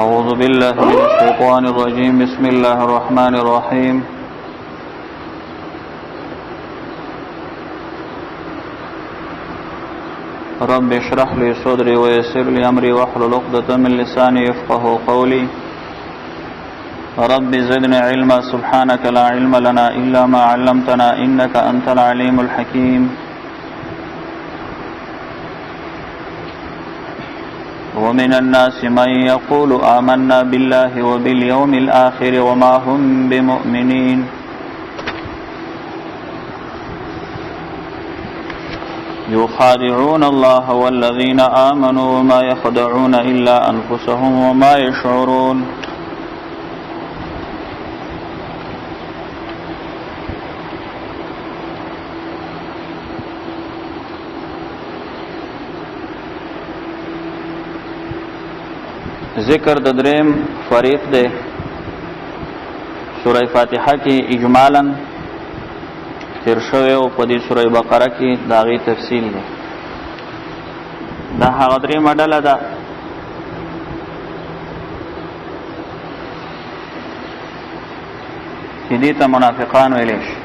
أعوذ بالله من الشيطان الرجيم. بسم الله الرحمن الرحيم. رب اشرح لي صدري ويسر لي أمري واحلل عقدة من لساني يفقه قولي. رب زدني علما. سبحانك لا علم لنا إلا ما علمتنا إنك أنت العليم الحكيم. ومن الناس من يقول آمنا بالله وباليوم الآخر وما هم بمؤمنين. يخادعون الله والذين آمنوا وما يخدعون إلا أنفسهم وما يشعرون. ذکر د دریم فریق دی. سوره فاتحه کې اجمالاً تیر شوی او په دې سوره بقره کې د هغې تفصیل دی. دا هغه دریمه ډله ده چې دې ته منافقان ویلی شي.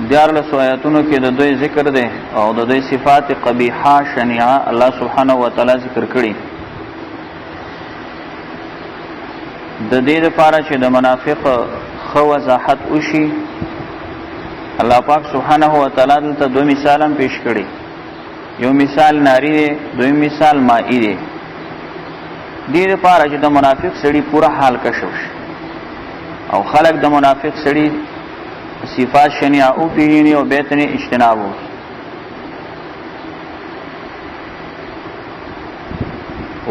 14 آیاتونو کې د دوی ذکر دی او د دوی صفات قبیحه شنیعه الله سبحانه وتعالی ذکر کړي. د دې لپاره چې د منافق ښه وضاحت وشي، الله پاک سبحانه وتعالی دلته دوه مثال هم پیش کړي. یو مثال ناری دی، دویم مثال مائی دی. دې لپاره چې د منافق سړي پوره حال کشف شي او خلک د منافق سړي صفات شنیعه او پیژني او بیا ترې اجتناب وکړي.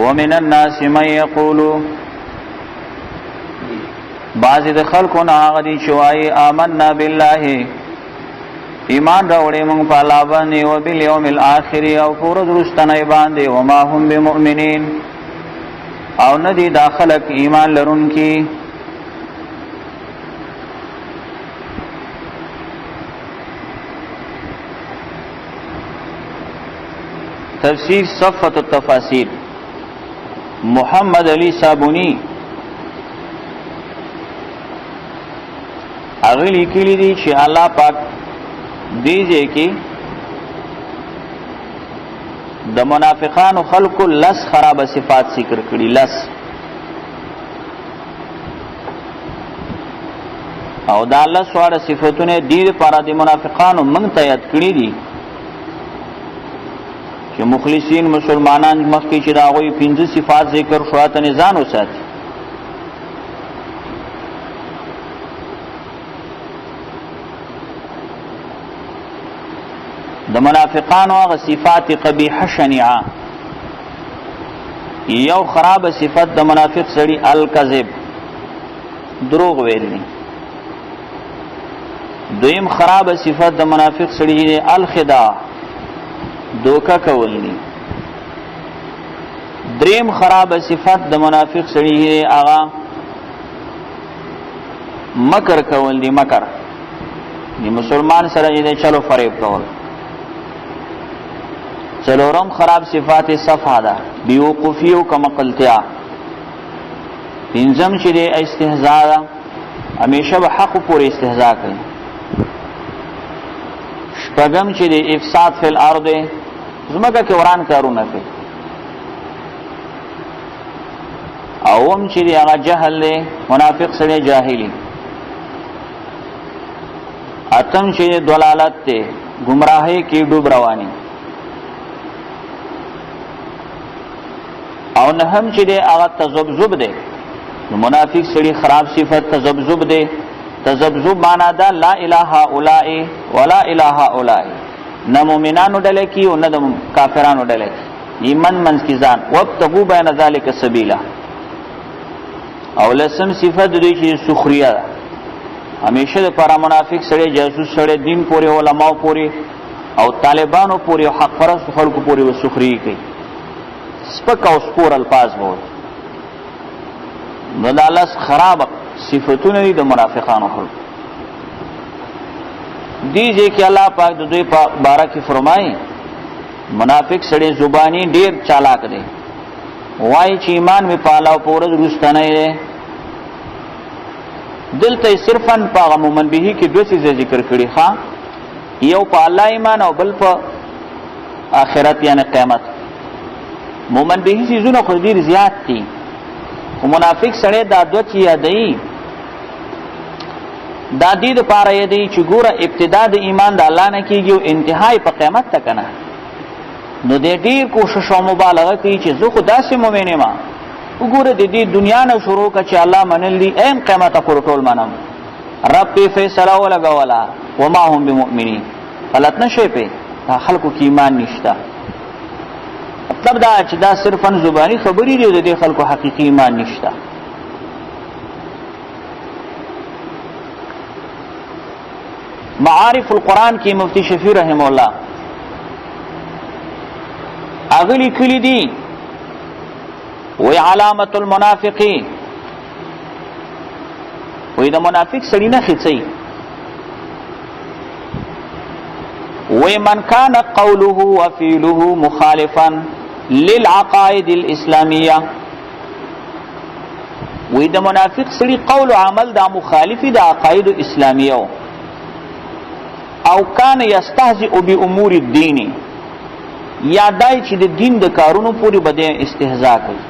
ومن الناس من یقول، بعضې د خلکو نه هغه دي چې وایي آمنا بالله، ایمان راوړی موږ په الله باندې، وبالیوم الآخر، او په ورځ وروستنۍ باندې، وما هم بمؤمنین، او نه دي دا خلک ایمان لرونکي. تفسیر صفت التفاسیر محمد علی صابونی هغه لیکلي دي چې الله پاک دې ځای کې د منافقانو خلکو لس خراب صفات ذکر کړي. لس، او دا لس واړه صفاتونه دې لپاره د منافقانو موږ ته یاد کړي دي چې مخلصین مسلمانان مخکې چې د هغوی 5 صفات ذکر شو ته ځان وساتي. د منافقانو هغه صفات قبیحه شنیعه، یو خراب صفت د منافق سړي الکذب، دروغ ویل دي. دویم خراب صفت د منافق سړي دی الخداع، دوکه کول دي. دریم خراب صفت د منافق سړي دی هغه مکر کول دي. مکر دی مسلمان سره دې چلو فریب کول. څلورم خراب صفات صفحه ده، بیوقفی او کمقلتیا. پنځم چې دی استهزاء ده، همیشه به حق پورې استهزاء کوي. شپږم چې دی افساد فی الارض، زمکه کې وران کارونه کوي. اوم چې دی هغه جهل دی، منافق سره جاهلی. اتم چې دلالت دی، گمراهی کې ډوب رواني. او نهم چې دی هغه تذبذب دی. منافق سړي خراب صفت تذبذب دی. تذبذب معنا ده لا اله الا ولا اله الا، نه مؤمنانو ډله کې او نه د کافرانو ډله کې، ایمان منځ کې ځان وابتغوا بین ذلک سبیلا. او لسم صفت دوی چې سخریه ده، همیشه د پر منافق سړی جاسوس سړی دین پورې، علماو پورې او طالبانو پورې او حق پرست خلکو پورې وسخري کوي. سپک او سپور الفاظ به وایي. نو دا لس خراب صفتونه دي د منافقانو خلکو. دې ځای کې الله پاک د دوی په باره کې فرمایي منافق سړی زبانی ډیر چالاک دی، وای چې ایمان می په الله په ورځ وروسته نه دی. دلته صرفا په هغه مومن به کې دوه څیزه ذکر کړي، ښا یو په الله ایمان او بل په آخرت یعنی قیامت. مومن به څیزونه خو ډیر زیات دي، خو منافق سړی دا دوه چې یادوي دا دې د پاره یادوي چې ګوره ابتدا د ایمان د الله نه کیږي او انتهای په قیامت ته کنه. نو دې ډیر کوشش او مبالغه کوي چې زه خو داسې مؤمن یم، وګوره د دې دنیا نه شروع کړه چې الله منل دي ایم قیامت پورې ټول منم. رب په فیصله ولګوله وما هم بمؤمنین، غلط نشي په دا خلکو کې ایمان نشته. مطلب دا چې دا صرفا زبانی خبرې دي، د دې خلکو حقیقي ایمان نشته. معارف القرآن کې مفتی شفیع رحم الله اغلی کلی دی وی علامت المنافقین، وی د منافق سړی نه خڅي، وی من کان قوله وفعله مخالفا للعقائد الاسلامیه، وی د منافق سړي قول او عمل دا مخالفي د عقاید اسلامیه او کان یستهزئ بامور الدین، یا دای چې د دین د کارونو پورې بده استهزاء کوي،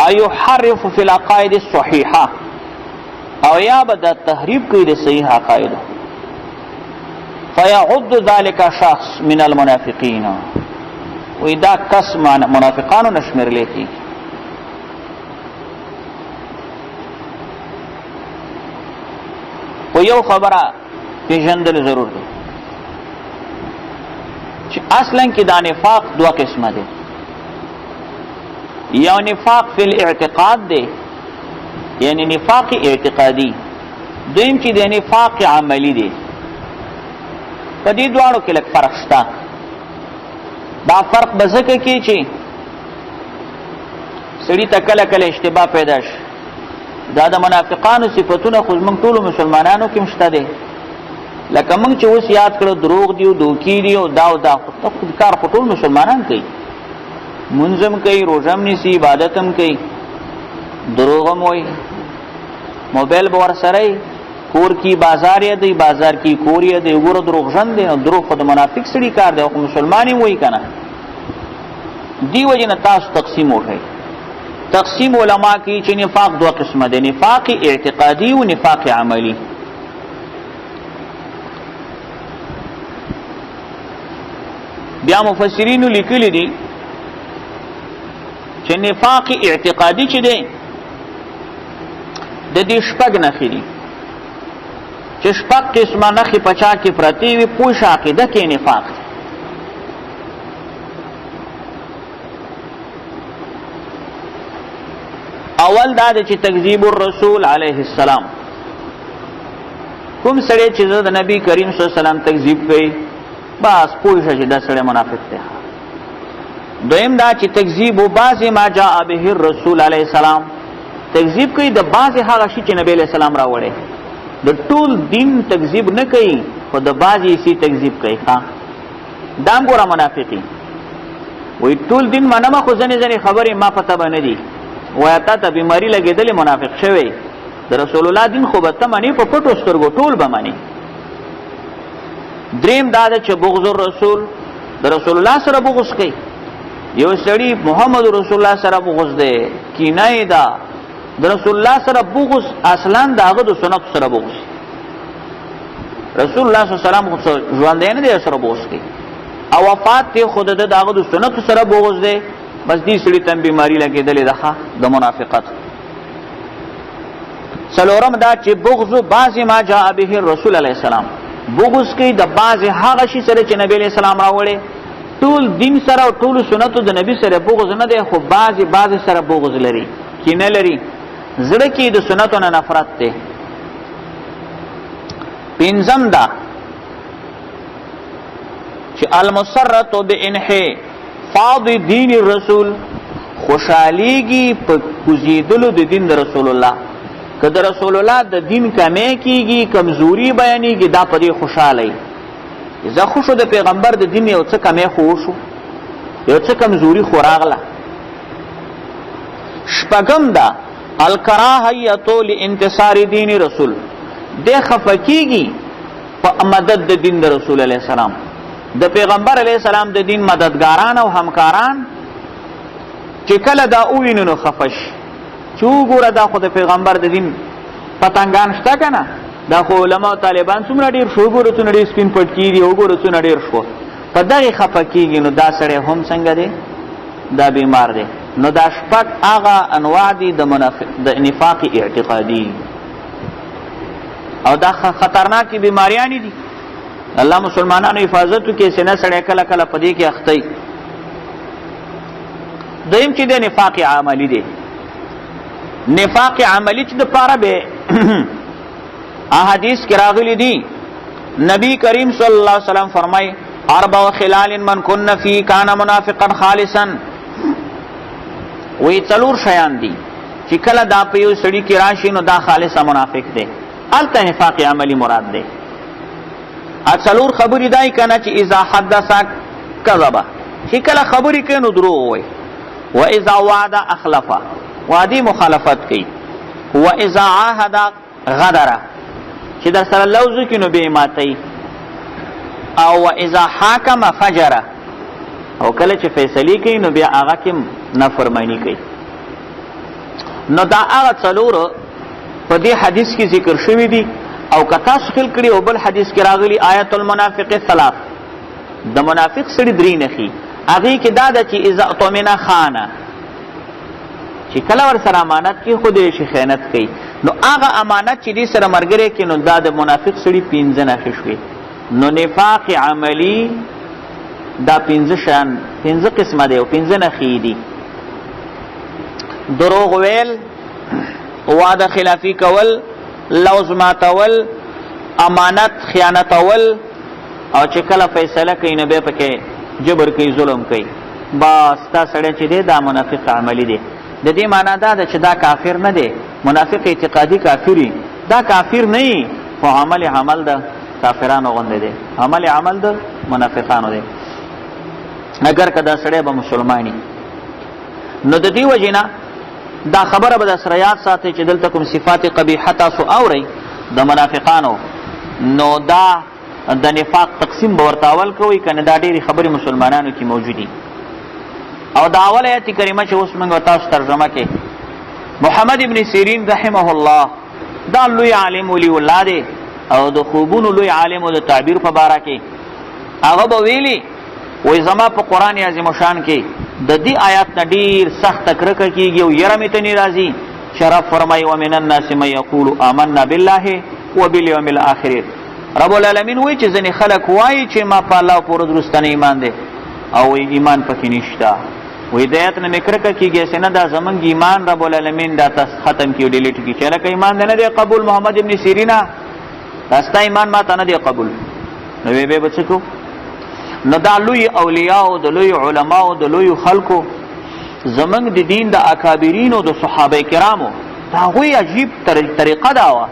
ایحرف فی العقائد الصحیحه، او یا به د تحریف کوي د صحیح عقاید، فیعد ذلک شخص من المنافقین، وی دا کس منافقانو نشمیر لیکي. خو یو خبره پیژندل ضرور دی چې اصلا کې دا نفاق دوه قسمه دی. یو نفاق فی الاعتقاد دی، یعنی نفاق اعتقادي، دویم چې د نفاق عملی دی. په دې دواړو کې لږ فرق شته. دا فرق به ځکه کې چې سړي ته کله کله اشتباه پیدا شي. دا د منافقانو صفتونه خو موږ ټولو مسلمانانو کې مشته دي، لکه موږ چې اوس یاد کړو دروغ دی او دوکي دی او دا او دا، خو کار خو ټول مسلمانان کوي، منظم کوي، روزه هم نیسي، عبادت هم کوي، دروغ هم وایي، موبایل به ورسره وي، کور کې بازار یې دی، بازار کې کور یې دی، وګوره دروغژن دی. نو دروغ خو د منافق سړي کار دی، خو مسلمان یې وایي که نه. دی وجه نه تاسو تقسیم وکړئ. تقسیم علما کوي چې نفاق دوه قسمه دی، نفاق اعتقادي او نفاق عملی. بیا مفسرینو لیکلي دي چې نفاق اعتقادي چې دی د دې شپږ نښې دي، چې شپږ قسمه نښې په چا کې پرتې وي پوه شه عقیده کې نفاق دی. اول دا دی چې تکذیب الرسول علیه السلام، کوم سړی چې د نبی کریم صلی الله علیه وسلم تکذیب کوي بس پوه شه چې دا سړی منافق دی. دویم دا چې تکذیب بعض ما جاء به الرسول علیه السلام، تکذیب کوي د بعض هغه شی چې نبی علیه السلام راوړی، د ټول دین تکذیب نه کوي خو د بعضی سی تکذیب کوي. ها دا ګوره منافقی وی ټول دین منم خو ځنې ځنې خبرې ما پته به نه دي. وای تا ته بیماری لګېدلې منافق شوی، د رسول الله دین خو به ته منې په پټو سترګو ټول به منې. دریم دا ده چې بغض الرسول، د رسول الله سره بغض کوي. یو سړی محمد رسول الله سره بغض دی، کینه یې ده د رسول الله سره بغض، اصلا د هغه د سنت سره بغض. رسول الله صلی الله علیه وسلم خو ژوندی نه دی سره بغض کوي، او وفات ته خود د هغه د سنت سره بغض دی. بس دې سړي تم بیماری لګېدلې ده د منافقت. څلورم دا چې بغض بعض ما جاء به الرسول علیه السلام، بغض کوي د بعض هغه شي سره چې نبی علیه السلام راوړی. ټول دین سره او ټول سنتو د نبی سره بغض نه دی، خو بعض بعض سره بغض لري، کینه لري، زړه کې د سنتو نه نفرت دی. پنځم دا چې المسرت بانحفاظ دین الرسول، خوشحالیږي په کوزیدلو د دین د رسول الله. که د رسول الله د دین کمی کیږي، کمزوري بیانیږي، دا په دې خوشحاله وي. زه خوشو د پیغمبر د دین یو څه کمی خو وشو، یو څه کمزوري خو راغله. شپږم دا الکراهیت لانتصار دین رسول، د خفقیږي په مدد د دین د رسول علیه السلام، د پیغمبر علیه السلام د دین مددګاران او همکاران چې کله دا ووینو نو خفه شي چې وګوره دا خو د پیغمبر د دین پتنګان شته که نه، دا خو علما او طالبان څومره ډېر شو، وګوره څومره ډېر سپین پټکي دي، وګوره څومره ډېر شو، په دغې خفه کېږي. نو دا سړی هم څنګه دی؟ دا بیمار دی. نو دا شپږ هغه انواع دي د منافق د نفاق اعتقادي، او دا خطرناکې بیماریانې دي. الله مسلمانانو حفاظت وکړي چې نه سړی کله کله په دې کې اخته وي. دویم چې د نفاق عملی دی، نفاق عملی چې د پاره به احادیث کې راغلي دي، نبی کریم صلی الله علیه وسلم فرمای اربع خلال من کن فی کان منافقا خالصا، وی څلور شیان دي چې کله دا په یو سړي کې راشي نو دا خالص منافق دی. الته نفاق عملی مراد دی. ا څلور خبرې دای کنه چې اذا حدث کذب، چې کله خبرې کوي نو دروغ وایي، و اذا وعد اخلف، وعدی مخالفت کوي، و اذا عاهد غدر، چې در سره لوز کې نو به ماتي، او و اذا حاکم فجر، او کله چې فیصله کوي نو بیا هغه کې نافرمانی کوي. نو دا هغه څلور په دې حدیث کې ذکر شوی دي. او که تاسو خل کړي او بل حدیث کې راغلي آیت المنافق ثلاث، د منافق سړي درې نښې، هغې کې دا ده چې اذا اؤتمن خانه، چې کله ور سره امانت کې خو دې شي خیانت کوي، نو هغه امانت چې دې سره مرګره کې، نو دا د منافق سړي پنځه نښې شوې. نو نفاق عملی دا پنځه شیان، پنځه قسمه دی او پنځه نښې دي: دروغ ویل، وعده خلافی کول، لوز ماتول، امانت خیانتول، او چې کله فیصله کوي نو بیا پکې جبر کوي، ظلم کوي. بس دا سړی چې دی دا منافق عملی دی. د دې معنا دا ده چې دا کافر نه دی، منافق اعتقادي کافری، دا کافر نه، خو عمل عمل ده کافرانو غوندې دی، عمل عمل ده منافقانو دی. اگر که دا سړی به مسلمانی، نو د دې وجې نه دا خبره به د سره یاد ساتئ چې دلته کوم صفات قبیحه تاسو اورئ د منافقانو، نو دا د نفاق تقسیم به ورته اول کوئ، که نه دا ډېرې خبرې مسلمانانو کې موجودي. او دا اول آیت کریمه چې اوس موږ تاسو ترجمه کې، محمد ابن سیرین رحمه الله دا لوی عالم ولی الله دی او د خوبونو لوی عالم او د تعبیر په باره کې هغه به ویلي وای زما په قرآن عظیم شان کې د دې آیات نه ډیر سخت کرکه کیږي او یره مې ته نه راځي. شرف فرمای ومن الناس من یقول آمنا بالله وبالیوم الاخر. رب العالمین وای چې ځینې خلک وایي چې ما په الله پورې درستنه ایمان دی او ایمان پکې نشته. وی د آیات نه مې کرکه کیږي چې نه دا زمونږ ایمان رب العالمین دا تس ختم کړي، ډیلیټ کړي چې لکه ایمان نه دی قبول. محمد ابن سیرینا دا ستا ایمان ما ته نه دی قبول، نو وی به څه کو؟ نو دا لوی اولیاء او د لوی علما او د لوی خلکو زمنګ د دین د اکابرینو د صحابه کرامو دا غوی عجیب طریقه دا وه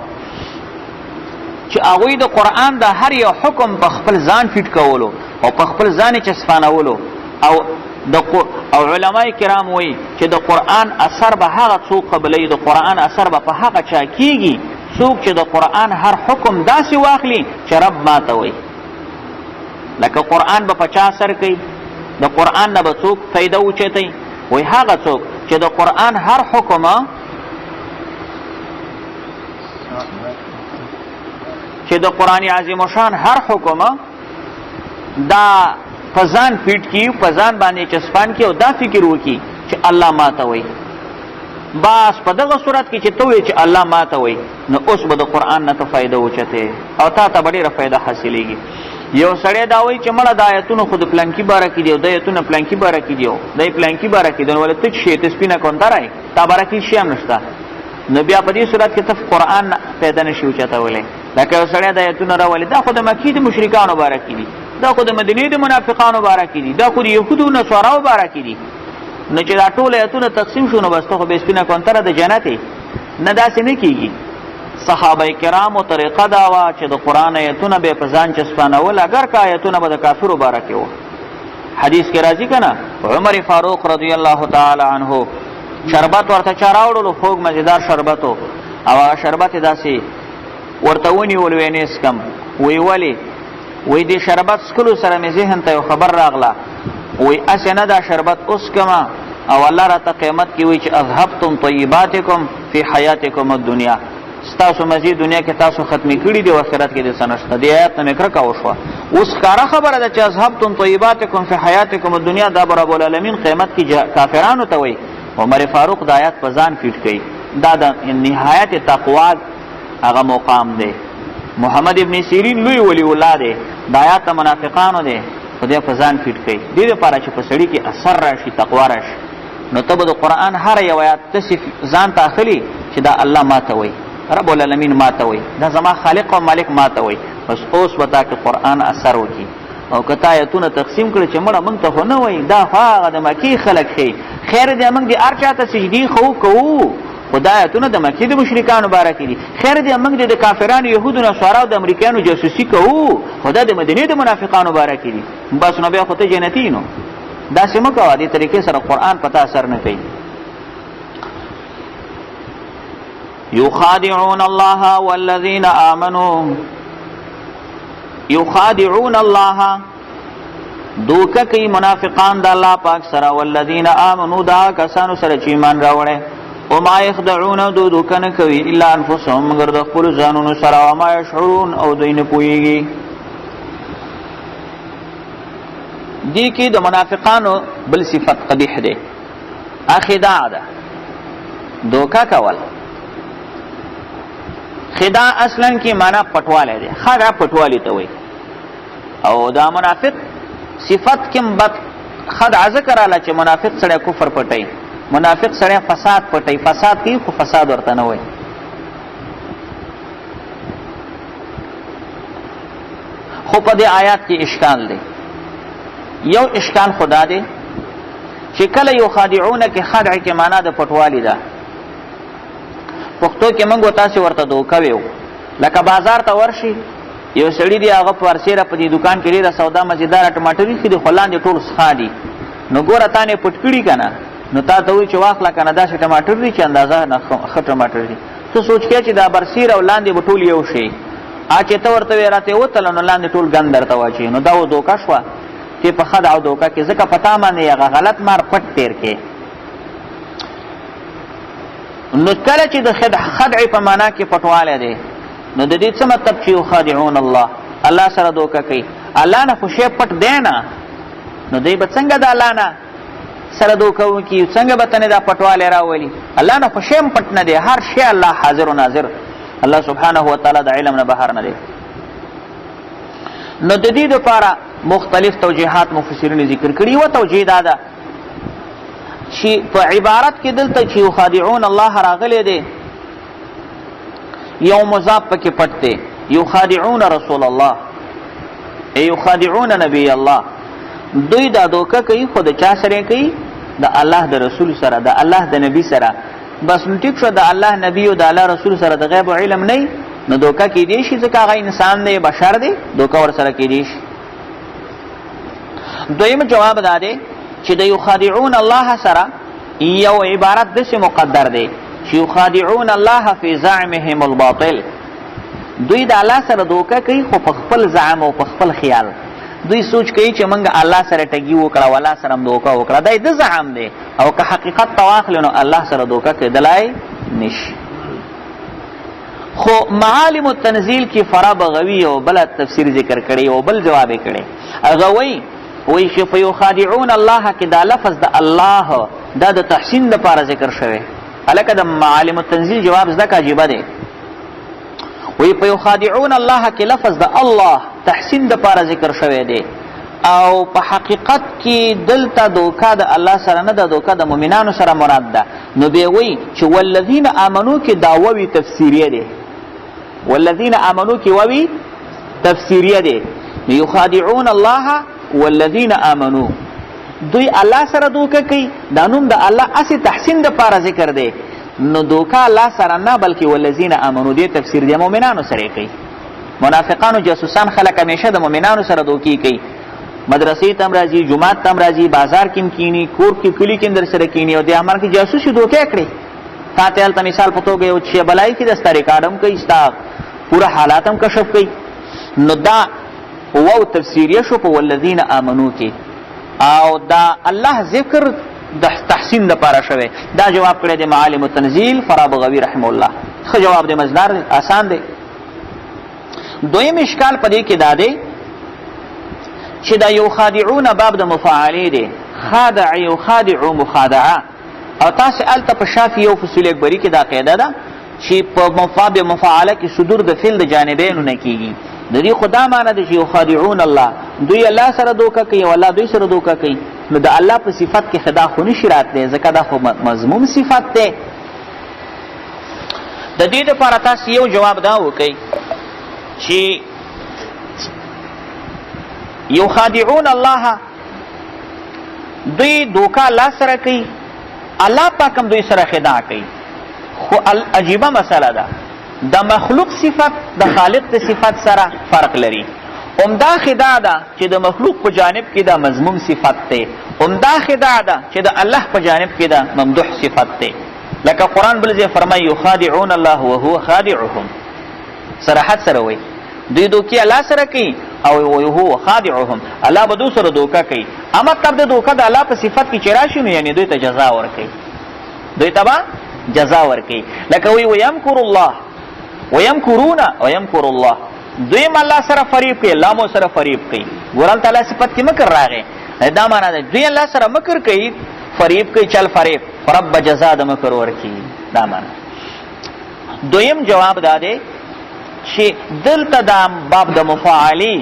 چې هغوی د قرآن د هر یو حکم په خپل ځان فټ کولو او په خپل ځان یې چسپانولو. او د او علما کرام وایي چې د قرآن اثر به هغه څوک قبلوي، د قرآن اثر به په هغه چا کیږي څوک چې د قرآن هر حکم داسې واخلي چې رب ماته وایي. لکه قرآن به په چا اثر کوي، د قرآن نه به څوک فایده اوچتوي؟ وایي هغه څوک چې د قرآن هر حکم چې د قرآن عظیم شان هر حکم دا په ځان فیټ کی، په ځان باندې چسپان کی او دا فکر وکي چې الله ماته وایي. بس په دغه صورت کې چې ته وایې چې الله ماته وایي، نو اوس به د قرآن نه ته فایده اوچتې او تا ته به ډېره فایده حاصلېږي. یو سړی دا وایي چې مړه د آیتونو خو د پلانکي باره کې دي او د آیتونه پلانکي باره کې دي او د پلانکي باره کې دي، نو ولې ته څه شی ته سپینه کونتره یې، تا باره کې شی هم نشته. نو بیا په دې صورت کې ته قرآن نه فایده نه شي اوچتولی. لکه یو سړی د آیتونه راولي، دا خو د مکې د مشرکانو باره کې دي، دا خو د مدینې د منافقانو باره کې دي، دا خو د یهودو نصاراو باره کې دي، نو چې دا ټول آیتونه تقسیم شو نو بس ته خو بې سپینه کونتره د جنت یې. نه، داسې نه کېږي. صحابه کرامو طریقه دا وه چې د قرآن آیتونه به په ځان چسپانول، اګر که آیتونه به د کافرو باره کې وو. حدیث کې راځي که نه، عمر فاروق رضی الله تعالی عنه شربت ورته چا راوړلو، خوږ مزیدار شربت او هغه شربت داسې ورته ونیول، وی نه څکم. وی ولې؟ وی دې شربت څکلو سره مې ذهن ته یو خبر راغله، وی هسې نه دا شربت وڅکمه او الله راته قیامت کې وی چې اذهبتم طیباتکم فی حیاتکم الدنیا، ستاسو مزې دنیا کې تاسو ختمې کړي دي او آخرت کې دې څه نشته. دې آیت نه مې کرکه وشوه. اوس ښکاره خبره ده چې اذهبتم طیباتکم فی حیاتکم الدنیا دا به رب العالمین قیامت کې کافرانو ته وایي. عمر فاروق د آیات په ځان فیټ کوي. دا د نهایت تقوا هغه مقام دی. محمد ابن سیرین لوی ولی الله دی، د آیات منافقانو دی، خدای په ځان فیټ کوي، دې لپاره چې په سړي کې اثر راشي، تقوا راشي. نو ته به د قرآن هر یو آیات داسې ځان ته اخلي چې دا الله ما ته وایي، رب العالمین ما ته وایي، دا زما خالق او مالک ما ته وایي. بس اوس به تا کې قرآن اثر وکړي. او که تا آیتونه تقسیم کړي چې مړه موږ ته خو نه وایي، دا خو هغه د مکې خلک ښیي، خیر دی موږ دې هر چا ته سجدې خو کوو، خو دا آیتونه د مکې د مشرکانو باره کې دي، خیر دی موږ دې د کافرانو یهودو نصارا او د امریکایانو جاسوسي کوو، خو دا د مدینې د منافقانو باره کې دي. بس نو بیا خو ته جنتي نو داسې مه کوه. دې طریقې سره قرآن په تا اثر نه کوي. یخادعون الله والذین آمنوا، یخادعون الله دوکه کوي منافقان د الله پاک سره، والذین آمنو دا کسانو سره چې ایمان راوړی، او ما یخدعون دو دوکه نه کوي الا انفسهم مگر د خپل ځانونو سره، او ما یشعرون او دوی نه پوهیږي. دې کې د منافقانو بل صفت قبیح دی، اخداع ده، دوکه کول. خداع اصلا کې معنا پټوالی دی، خداع پټوالی ته وایي. او دا منافق صفت کې بد خدع ذکر اله چې منافق سړی کفر پټي، منافق سړی فساد پټي، فساد کوي خو فساد ورته نه وایي. خو په دې آیات کې اشکال دی. یو اشکال خدا دی چې کله یو خادعونه کې خدع کې معنا د پټوالي ده، پښتو کې موږ تاسو ورته دوکه ویو، لکه بازار ته ورشي یو سړی دی، هغه پرسیره په دې دکان کې ډېره سودا مزیداره ټماټر ایښي دي، خو لاندې ټول سخا دي، نو ګوره تا نه پټ کړي که نه، نو تا ته وایي چې واخله که نه، داسې ټماټر دي چې اندازه نه ښه ټماټر دي. ته سوچ کوې چې دا برسیره او لاندې به ټول یو شي، چې ته ورته وایې راته یې وتله، نو لاندې ټول ګند درته واچوي، نو دا و دوکه شوه چې په خدع او دوکه کې، ځکه په تا باندې هغه غلط مار پټ تېر کې. نو کله چې د خدع په معنا کې پټوالی دی، نو د دې څه مطلب چې یخادعون الله، الله سره دوکه کوي، الله نه خو شی پټ دی نه، نو دوی به څنګه د الله نه سره دوکه وکړي، څنګه به تنې دا پټوالی راولي؟ الله نه خو شی هم پټ نه دی، هر شی الله حاضر و ناظر، الله سبحانه وتعالی د علم نه بهر نه دی. نو د دې لپاره مختلف توجیهات مفسرین ذکر کړي. یوه توجیه دا ده چې په عبارت کې دلته چې یخادعون الله راغلی دی، یو مضاف پکې پټ دی، یخادعون رسول الله، ای یخادعون نبی الله. دوی دا دوکه کوي خو د چا سره کوي؟ د الله د رسول سره، د الله د نبی سره. بس نو ټیک شو، د الله نبی او د الله رسول سره د غیب علم نه، نو دوکه کیدی شي، ځکه هغه انسان دی، بشر دی، دوکه ور سره کیدی شي. دویم جواب دا دی چې د یخادعون الله سره یو عبارت داسې مقدر دی چې یخادعون الله فی زعمهم الباطل، دوی د الله سره دوکه کوي خو په خپل زعم او په خپل خیال. دوی سوچ کوي چې موږ الله سره ټګي وکړه او الله سره هم دوکه وکړه، دا د زعم دی، او که حقیقت ته واخلې نو الله سره دوکه کېدلای نشي. خو معالم التنزیل کې فرا بغوی او بل تفسیر ذکر کړي او بل جواب یې کړي. هغه وایي وایي چې فیخادعون الله کې دا لفظ د الله دا د تحسین لپاره ذکر شوی. هلکه د معالم التنزیل جواب زده که عجیبه دی. وایي فیخادعون الله کې لفظ د الله تحسین لپاره ذکر شوی دی، او په حقیقت کې دلته دوکه د الله سره نه ده، دوکه د مؤمنانو سره مراد ده. نو بیا وایي چې والذین آمنو کې دا ووی تفسیریه دی، والذین آمنو کې ووی تفسیریه دی. یخادعون الله والذین آمنو، دوی الله سره دوکه کوي، دا نوم د الله اسی تحسین د پاره ذکر دی، نو دوکه الله سره نه بلکې والذین آمنو دی تفسیر دی مؤمنانو سره کوي. منافقانو جاسوسان خلک همیشه د مؤمنانو سره دوکې کوي. مدرسې ته هم راځي، جومات ته هم راځي، بازار کې هم کینی، کور کې، کلي کې هم در سره کینی او د عمل کې جاسوسي دوکه کړي. تا ته هلته مثال په توګه یو چې بلای کې د ستا ریکارډ هم کوي، ستا پوره حالات هم کشف کوي. نو دا واو تفسیریه شو په والذین آمنو کې، او دا الله ذکر د تحسین لپاره شوی. دا جواب کړی دی معالم التنزیل فرابغوی رحم الله. ښه جواب دی، مزدار دی، آسان دی. دویم اشکال په دې کې دا دی چې دا یو خادعون باب د مفاعلې دی، خادع یو خادع مخادعه، او تاسو الته په شافعي او فصول اکبری کې دا قاعده ده چې په مفاب مفاعله کې صدور د فعل د جانبینو نه کیږي. د دې خدا معنی ده چې یخادعون الله، دوی الله سره دوکه کوي او الله دوی سره دوکه کوي. نو د الله په صفت کې خدا خو نشي راتلی، ځکه دا خو مذموم صفت دی. د دې لپاره تاسو یو جواب دا وکئ چې یخادعون الله، دوی دوکه الله سره کوي، الله پاک هم دوی سره خداع کوي. خو عجیبه مسله ده، د مخلوق صفت د خالق د صفت سره فرق لري. عمده خداع ده چې د مخلوق په جانب کې دا مذموم صفت دی، عمده خداع ده چې د الله په جانب کې دا ممدوح صفت دی. لکه قرآن بل ځای فرمایي یخادعون الله وهو خادعهم، صراحت سره وایي دوی دوکې الله سره کوي او وهو خادعهم، الله به دوی سره دوکه کوي. اما مطلب د دوکه د الله په صفت کې چې راشي نو یعنې دوی ته جزا ورکوي، دوی ته به جزا ورکوي. لکه وایي ویمکر الله ویمکرون ویمکر الله، دوی هم الله سره فریب کوي، الله مو سره فریب کوي. ګور هلته الله صفت کې مکر راغی، دا معنا ده دوی الله سره مکر کوي، فریب کوي، چل فریب، رب به جزا د مکر ورکوي، دا معنا. دویم جواب دا دی چې دلته دا باب د مفاعلې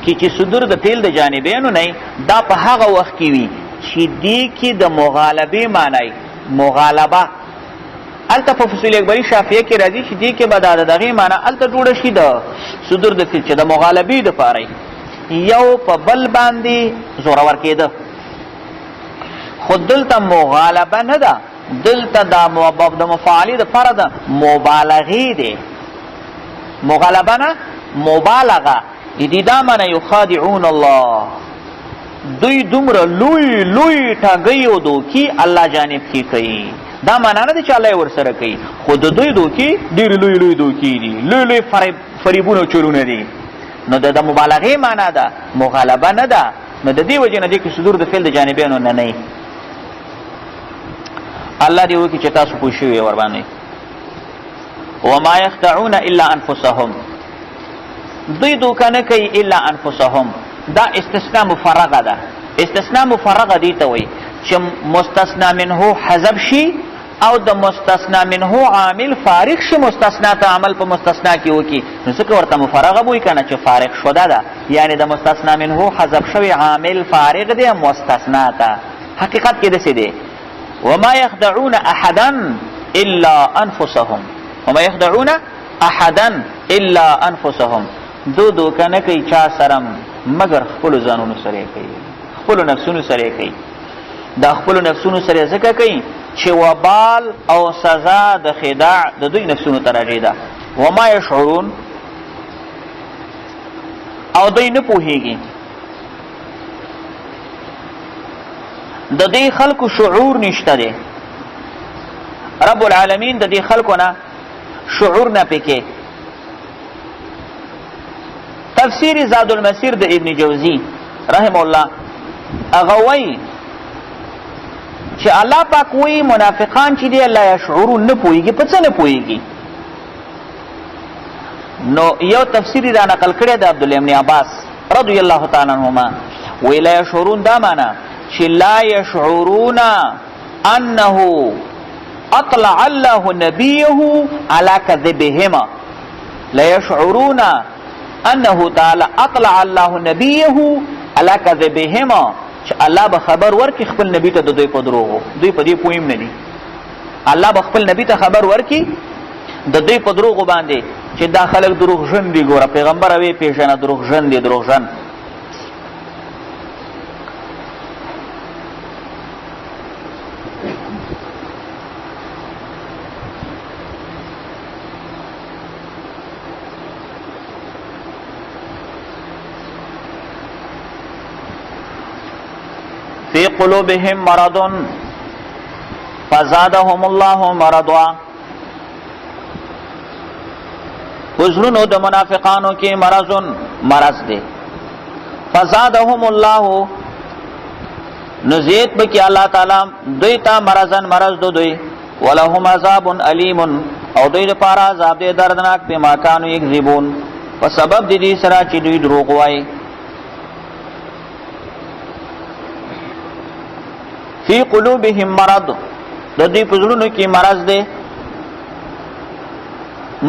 کې چې صدور د فعل د جانبینو نه، دا په هغه وخت کې وي چې دې کې د مغالبې معنی مغالبه. هلته په فصول اکبري شافعیه کې راځي چې دې کې به دا د دغې معنی هلته جوړه شي د صدور د فعل چې د مغالبې دپاره یو په بل باندې زورور کېده. خو دلته مغالبه نه ده، دلته دا د مفاعلې دپاره د مبالغې دی، مغالبه نه مبالغه. دې دا معنی یخادعون الله، دوی دومره لوی لوی ټګۍ او دوکي الله جانب کې کوي. دا معنا نه ده چې الله یې ورسره کوي، خو د دوی دوکي ډېرې لوی لوی دوکي دي، لوی لوی فریبونه او چلونه دي. نو د مبالغې معنا ده، مغالبه نه ده. نو د دې وجې نه دې کې صدور د فعل د جانبینو نه نه. الله دې وکړي چې تاسو پوه شوي ور باندې. وما يخدعون الا انفسهم، دوی دوکه نه کوي الا انفسهم. دا استثناء مفرغه ده. استثناء مفرغه دی ته وایي چې مستثنا منه حذف شي او د مستثنا منه عامل فارغ شي، مستثنا ته عمل په مستثنا کې وکي، نو ځکه ورته مفرغه وایي که نه چې فارغ شوده ده، یعنې د مستثنا منه حذف شوی عامل فارغ دی مستثنا ته. حقیقت کې داسې دی، وما يخدعون احدا الا انفسهم، وما يخدعون احدا الا انفسهم، دو دوکه نه کوي چا سره مګر خپلو ځانونو سره کوي، خپلو نفسونو سره کوي. دا خپلو نفسونو سره ځکه کوي چې وبال او سزا د خداع د دوی نفسونو ته راځي ده. وما يشعرون، او دوی نه پوهیږي. د دې خلکو شعور نشته دی، رب العالمین د دې خلکو نه شعور نه پکې. تفسیر زاد المسیر د ابن جوزی رحم الله هغه وایي چې الله پاک وایي منافقان چې دی الله یشعرون نه پوهیږي، په څه نه پوهیږي؟ نو یو تفسیر را نقل کړی د عبد الله ابن عباس رضی الله تعالی عنهما، وی لا یشعرون دا معنا چې لا یشعرون انه اطلع الله نبيه على كذبهما، لا يشعرون انه تعالی اطلع الله نبيه على كذبهما، چې الله به خبر ورکړي خپل نبی ته د دوی په دروغو، دوی په دې پوهیم نه دي. الله به خپل نبی ته خبر ورکړي د دوی په دروغو باندې چې دا خلک دروغژن دي، ګوره پیغمبر وی پیژنه دروغژن دي، دروغژن. قلوبهم مرض فزادهم الله مرضا. وزرونو د منافقانو کې مرض، مرض دی. فزادهم الله، نو زیت بکی الله تعالی دوی ته مرضن، مرض دو دوی. ولهم عذاب الیم، او دوی لپاره عذاب دی دردناک، بما کانوا یکذبون، په سبب د دې سره چې دوی دروغ وایي. فی قلوبهم مرض، د دوی په زړونو کې مرض دی.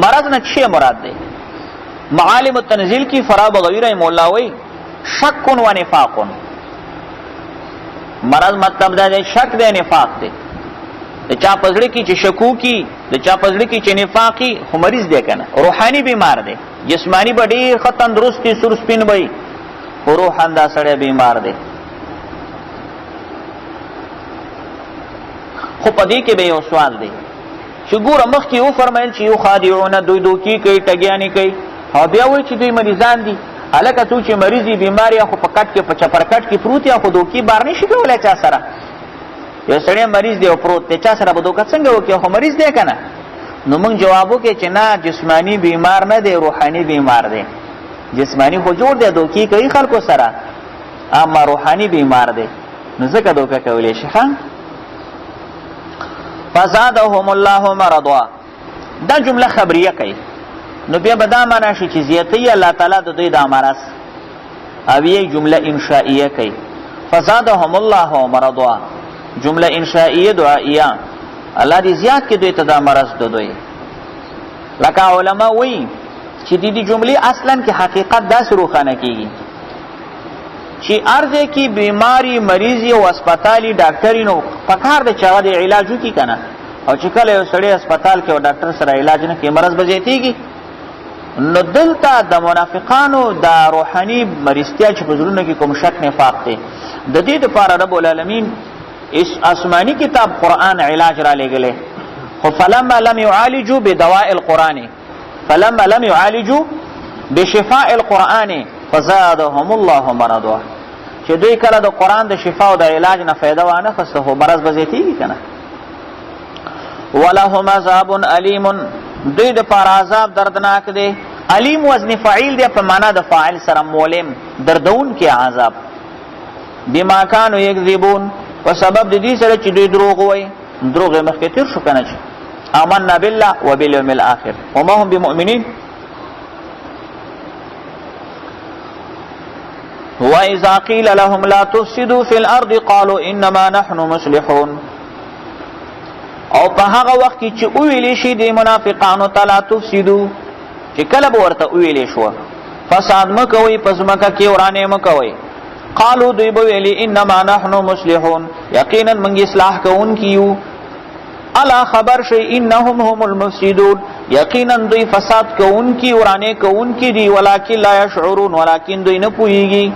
مرض نه څه مراد دی؟ معالم التنزیل کی فرا بغوی رحم الله وی شک و نفاق. مرض مطلب دا دی شک دی، نفاق دی. د چا پزړه کې چې شکو کی، د چا پزړه کې چې نفاقي، خو مریض دی کنه، روحاني بیمار دی. جسمانی به ډیر ښه تندرستي سور سپین وي، خو روحاً دا سړی بیمار دی. خو په دې کې به یو سوال دی چې ګوره مخکې وفرمایل چې یخادعون، دوی دوکي کوي، ټګیانې کوي، او بیا وایي چې دوی مریضان دي. هلکه څوک چې مریض وي، بیمار یا خو په کټ کې، په چپرکټ کې پروت یا خو دوکي بار نه شي کولی چا سره. یو سړی مریض دی او پروت دی، چا سره به دوکه څنګه وکړي؟ خو مریض دی که نه؟ نو موږ جواب وکړي چې نه، جسماني بیمار نه دی، روحاني بیمار دی. جسماني خو جوړ دی، دوکي کوي خلکو سره، اما روحاني بیمار دی، نو ځکه دوکه کولی شي. ښه، فزادهم الله مرضا، دا جمله خبریه کوي، نو بیا به دا معنا شي چې زیاتوي الله تعالی د دوی دا مرض. او یې جمله انشائیه کوي، فزادهم الله مرضا، جمله انشائیه دعائیه، الله دې زیات کړي دوی ته دا مرض د دوی. لکه علما وایي چې د دې جملې اصلا کې حقیقت داسې روښانه کیږي چې ارزه کې بیماری، مریضي او هسپتالي ډاکټري، نو پکار دی چې هغه د علاج وکړي که نه. او چې کله یو سړی هسپتال کې او ډاکټر سره علاج نه کوي، مرض به زیاتېږي. نو دلته د منافقانو د روحاني مریضتیا چې په زړونو کې کوم شک نفاق دی، د دې لپاره رب العالمین اس آسمانی کتاب قرآن علاج را لېږلی. خو فلما لم يعالجوا بدواء القرآن، فلما لم يعالجوا بشفاء القرآن فزادهم الله مرضا، چې دوی کله د قرآن د شفا او د علاج نه فایده وانه خسته، خو مرض به زیاتېږي که نه. ولهم عذاب الیم، دوی د پاره عذاب دردناک دی. الیم وزن فعیل دی، په معنا د فاعل سره، مولم، دردون کې عذاب. بما کانوا یکذبون، په سبب د دې سره چې دوی دروغ وایي. دروغ یې مخکې تېر شو که نه چې آمنا بالله وبالیوم الاخر وما هم بمؤمنین. وَإِذَا قِيلَ لَهُمْ لَا تُفْسِدُوا فِي الْأَرْضِ قَالُوا إِنَّمَا نَحْنُ مُصْلِحُونَ. او په هغه وخت کې چې وویل شي د منافقانو ته لا تفسدو، چې کله به ورته وویل شو فساد مه کوئ په ځمکه کې، ورانې مه کوئ، قالو دوی به ویلي انما نحن مصلحون، یقینا موږ اصلاح کوونکي یو. الا خبر شي انهم هم المفسدون، یقینا دوی فساد کوونکي، ورانې کوونکي دي، ولکن لا يشعرون، ولکن دوی نه پوهیږي.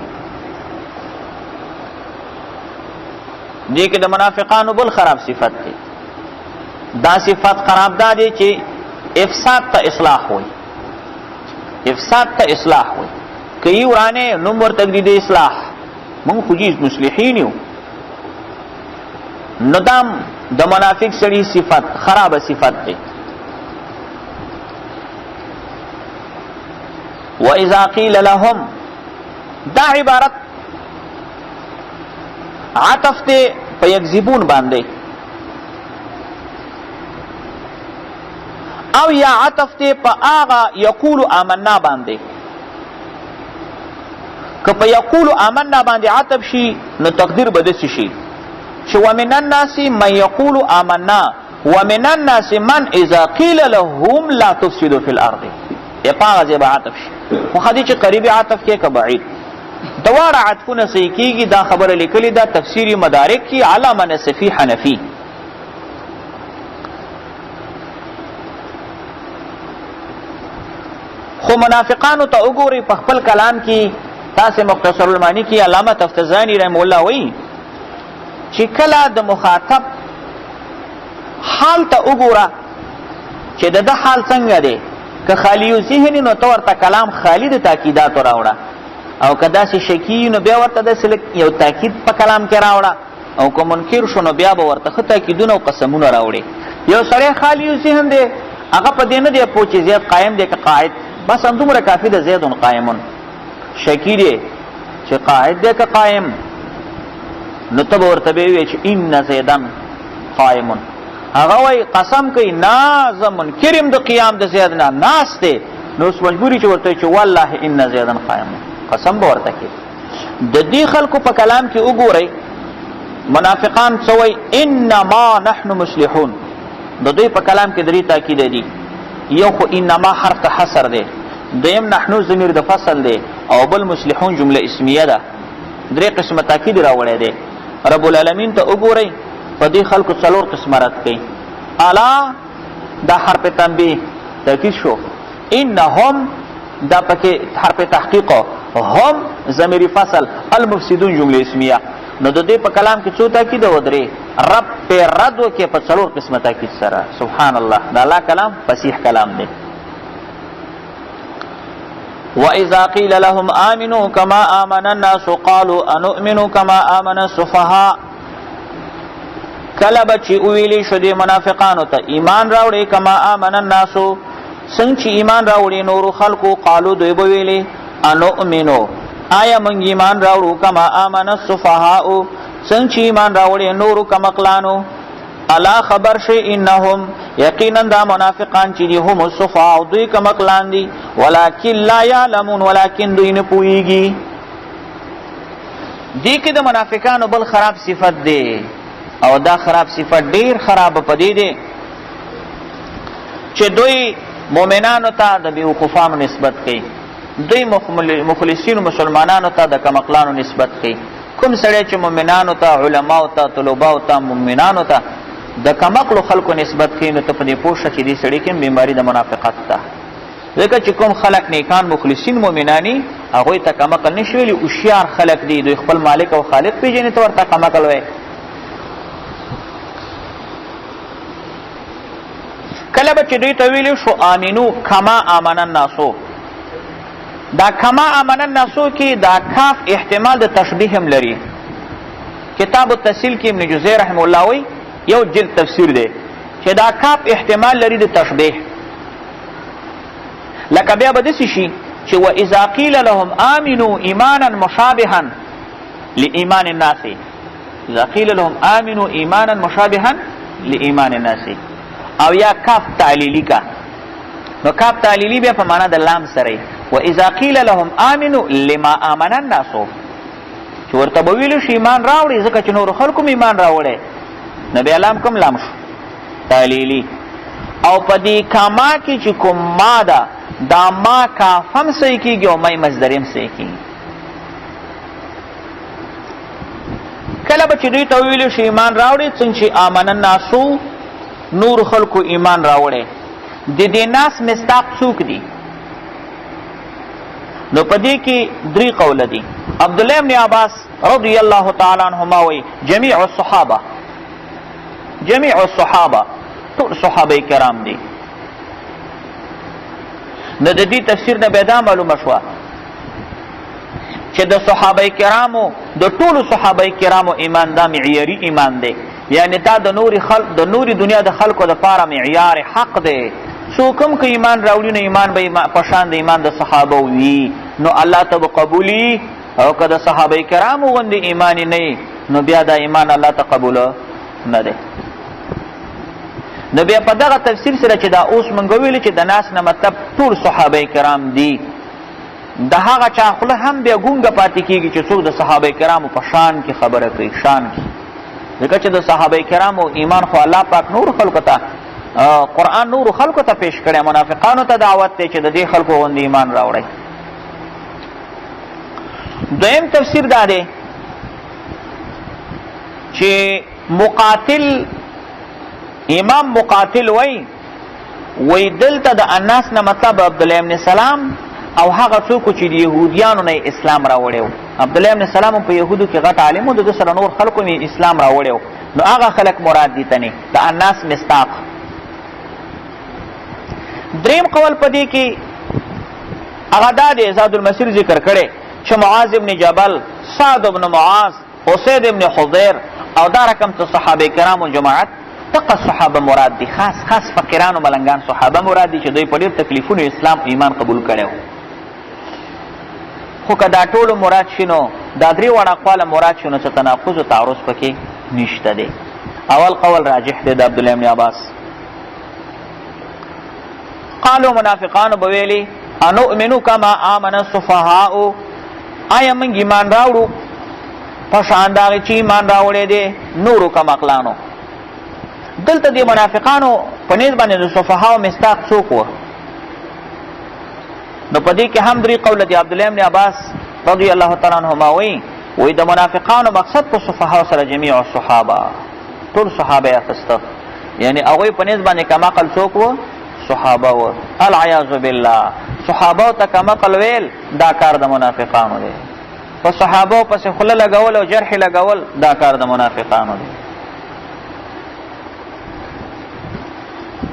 دې کې د منافقانو بل خراب صفت دی. دا صفت خراب دا دی چې افساد ته اصلاح وي، افساد ته اصلاح وي، کوي ورانه نوم ورته دی اصلاح، مونږ خو جیز مصلحین یو. نو دام د منافق سړي صفت خراب صفت دی. واذا قيل لهم، دا عبارت عطف ته په یکذبون باندې، او یا عطف ته په هغه یقول آمنا باندې. که په یقول آمنا باندې عطف شي نو تقدیر به داسې شي چې ومن الناس من یقول آمنا ومن الناس من اذا قیل لهم لا تفسدوا فی الارض، یا په هغه ځای به عطف شي. خو ښه دی چې قریب عطف کې که بعید، دواړه عطفونه صحیح کیږي. دا خبره لیکلې ده تفسیری مدارک کې علامه نصفی حنفي. خو منافقانو ته وګورئ په خپل کلام کې، تاسو مختصر المعنی کې علامه تفتزانی رحم الله وایي چې کله د مخاطب حال ته وګوره چې د ده حال څنګه دی، که خالی ذهن نو ته ورته کلام خالی د تاکیداتو راوړه، او که داسې شکی نو بیا ورته داسې لږ یو تاکید په کلام کې راوړه. او که منکر شو نو بیا به ورته ښه تاکیدونه او قسمونه راوړي. یو سړی خالی ذهن دی، هغه په دې نه دی پوه چې زید قایم دی که قاعد، بس همدومره کافي ده، زید قائمون. شکی دی چې قاعد دی که قائم، نو ته به ورته به ووایې چې ان زیدن قائمون. هغه وایي قسم کوي نه، زه منکر یم د قیام د زید نه، ناست دی. نو اوس مجبوري چې ورته چې والله ان زیدن قائمون، قسم به ورته کوي. د دې خلکو په کلام کې وګورئ منافقان څه وایي، انما نحن مصلحون. د دوی په کلام کې درې تاکید دي. یو خو انما حرف ته حصر دی، دویم نحنو ضمیر د فصل دی، او بل مصلحون جمله اسمیه ده. درې قسمه تاکید راوړی دی. رب العالمین ته وګورئ په دې خلکو څلور قسمه رد کوي. الا دا حرف تنبیه تاکید شو، انهم دا پکې حرف تحقیق، هم ضمیر فصل، المفسدون جمله اسمیه. نو د دې په کلام کې څو تاکید و؟ درې. رب په رد وکې په څلور قسمه تاکید سره. سبحان الله، دا الله کلام فصیح کلام دی. وَإِذَا قِيلَ لَهُمْ آمِنُوا كَمَا آمَنَ النَّاسُ قَالُوا أَنُؤْمِنُ كَمَا آمَنَ السُّفَهَاءُ. کله به چې وویلی شو دې منافقانو ته ایمان راوړئ کما آمن الناس، څنګه چې ایمان راوړي نورو خلکو، قالو دوی به ویلي انؤمنو، آیا موږ ایمان راوړو کما آمن السفهاء، څنګه چې ایمان راوړي نورو کمقلانو. الا خبر شي انهم یقینا دا منافقان چې دي هم السفهاء، دوی کمقلان دي، ولکن لا يعلمون، ولکن دوی نه پوهیږي. دې کې د منافقانو بل خراب صفت دی، او دا خراب صفت ډیر خراب پدې دی چې دوی مؤمنانو ته د بیوقوفانو نسبت کوي، دوی مخلصینو مسلمانانو ته د کمقلانو نسبت کوي. کوم سړی چې مؤمنانو ته، علماو ته، طلباو ته، مؤمنانو ته د کمقلو خلکو نسبت کوي، نو ته په دې پوه شه چې دې سړي کې بیماري د منافقت ده. ځکه چې کوم خلک نیکان مخلصین مؤمنانی، هغوی ته کمقل نشي ویلي، هوښیار خلک دي، دوی خپل مالک او خالق پېژني، ته ورته کمقل وایې. کله به چې دوی ته ویلي شو آمینو کما آمن الناسو، دا کما آمن الناسو کې دا کاف احتمال د تشبیه هم لري. کتاب التسهیل کې ابن جزی رحم الله وایي یو جلد تفسیر دی چې دا کاف احتمال لري د تشبیه. لکه بیا به داسې شي چې و اذا قیل لهم آمنوا ایمانا مشابها لایمان الناس، اذا قیل لهم آمنوا ایمانا مشابها لایمان الناس، او یا کاف تعلیلی کا، نو کاف تعلیلی بیا په معنا د لام سره، و اذا قیل لهم آمنوا لما آمن الناس، چې ورته به ویل شي ایمان راوړي ځکه چې نور خلکو ایمان راوړي، نو بیا لام کوم لام شو تعلیلی. او په دې کما کې چې کوم ما ده، دا ما کافم صحیح کیږي او ما مصدر هم صحیح کیږي. کله به چې دوی ته ویل شي ایمان راوړي څنګه چې آمن الناسو نور خلکو ایمان راوړي، د دې ناس مصداق څوک دي؟ نو په دې کې درې قول دي. عبد الله ابن عباس رضی الله تعالی عنهما وی جميع الصحابه، جميع الصحابه ټول صحابه کرام دي. نو د دې تفسیر نه به دا معلومه شوه چې د صحابه کرامو د ټولو صحابه کرامو ایمان دا معیاري ایمان دی، یعنی دا د نوري خلق د نوري دنیا د خلکو د پاره معیار حق دی. څوک هم که ایمان راوړي نو ایمان به په شان د ایمان د صحابه وي، نو الله ته به قبولي، او که د صحابه کرامو غوندې ایمان نه نو بیا دا ایمان الله ته قبول نه دی. نو بیا په دغه تفسیر سره چې دا اوس مونږ ویل چې د ناس نه مطلب ټول صحابه کرام دي، د هغه چا خوله هم بیا ګونګه پاتې کېږي چې څوک د صحابه کرامو په شان کې خبره کوي، شان کې، ځکه چې د صحابه کرامو ایمان خو الله پاک نور خلکو ته قرآن نور خلکو ته پیش کړی، منافقانو ته دعوت دی چې د دې خلکو غوندې ایمان راوړی. دویم تفسیر دا دی چې مقاتل، امام مقاتل وای وای دلته د اناس نه مطلب عبد الله ابن سلام او هغه څوک چې د يهوديانو نه اسلام راوړیو. عبد الله ابن سلام په يهودو کې غټ عالم و، د سره نور خلکو نه اسلام راوړیو، نو هغه خلک مراد دي تنه د اناس مستاق. دریم قول پدې کې هغه دا دی، زاد المسیر ذکر کړي چې معاذ ابن جبل، سعد ابن معاذ، اسید ابن حضیر او دا رقم ته صحابه کرامو جماعت دقه صحابه مراد دي، خاص خاص فقیرانو ملنګان صحابه مراد دي چې دوی په ډېر تکلیفونو اسلام ایمان قبول کړی. خو که دا ټولو مراد شي نو دا درې واړه اقواله مراد شي نو څه تناقض او تعارض پکې نشته دی. اول قول راجح دی د عبدالله بن عباس. قالو منافقانو به ویلي انؤمنو کما آمن السفهاء، آیا موږ ایمان راوړو په شان د هغې چې ایمان راوړی دی نورو کم عقلانو؟ دلته د منافقانو په نیز باندې د سفهاو مصداق څوک و؟ نو په دې کې هم درې قوله دي. عبدالله بن عباس رضی الله تعالی عنهما وایي، وایي د منافقانو مقصد په سفهاو سره جمیع الصحابه، ټول صحابه یې اخیسته، یعنی هغوی په نیز باندې کم عقل څوک و؟ صحابه و. العیاذ بالله، صحابه ته کم عقل ویل دا کار د منافقانو دی. په صحابه پسې خوله لګول او جرح لګول دا کار د منافقانو دی.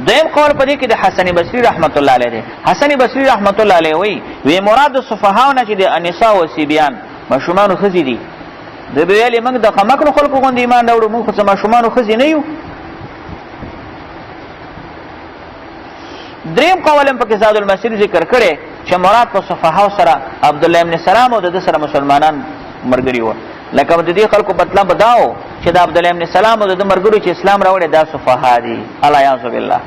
دویم قول په دې کې د حسن بصري رحمت الله علیه دی. حسن بصري رحمت الله علیه وایي، وی مراد السفهاء نه چې د انسا او سیبیان ماشومانو ښځې دي. دوی به ویلې موږ د کمکړو خلکو غوندې ایمان راوړو، موږ خو څه ماشومانو ښځې نه یو. دریم قول هم پکې زاد المسیر ذکر کړی چې مراد په صفحه سره عبد الله ابن سلام او د ده سره مسلمانان مرګري وو. لکه د دې خلکو مطلب دا و چې د عبد الله ابن سلام او د ده مرګرو چې اسلام راوړی دا صفحه دي. العیاذ بالله.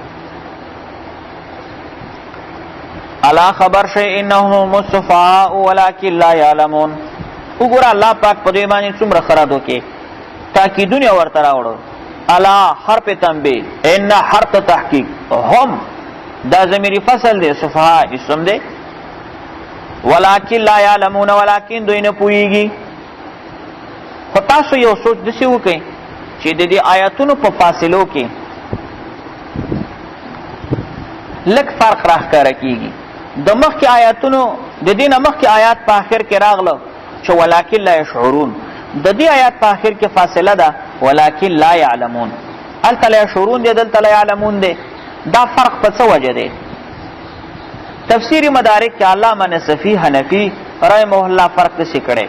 الا خبر شي انهم السفهاء ولكن لا يعلمون. وګوره الله پاک په دې باندې څومره خراب وکي، تاکیدونه ورته راوړو. الا حرف تنبیه، ان حرف تحقیق، هم دا ضمیر فصل دی، سفهاء اسم دی، ولكن لا يعلمون، ولكن دوی نه پوهیږي. خو تاسو یو سوچ داسې وکړئ چې د دې آیاتونو په فاصلو کې لږ فرق راښکاره کیږي. د مخکې آیاتونو د دې نه مخکې آیات په آخر کې راغله چې ولکن لا یشعرون، د دې آیات په آخر کې فاصله ده ولکن لا یعلمون. هلته لا یشعرون دی، دلته لا یعلمون دی. دا فرق په څه وجه دی؟ تفسیر مدارک کې علامه نصفی حنفی رحمه الله فرق داسې کړی،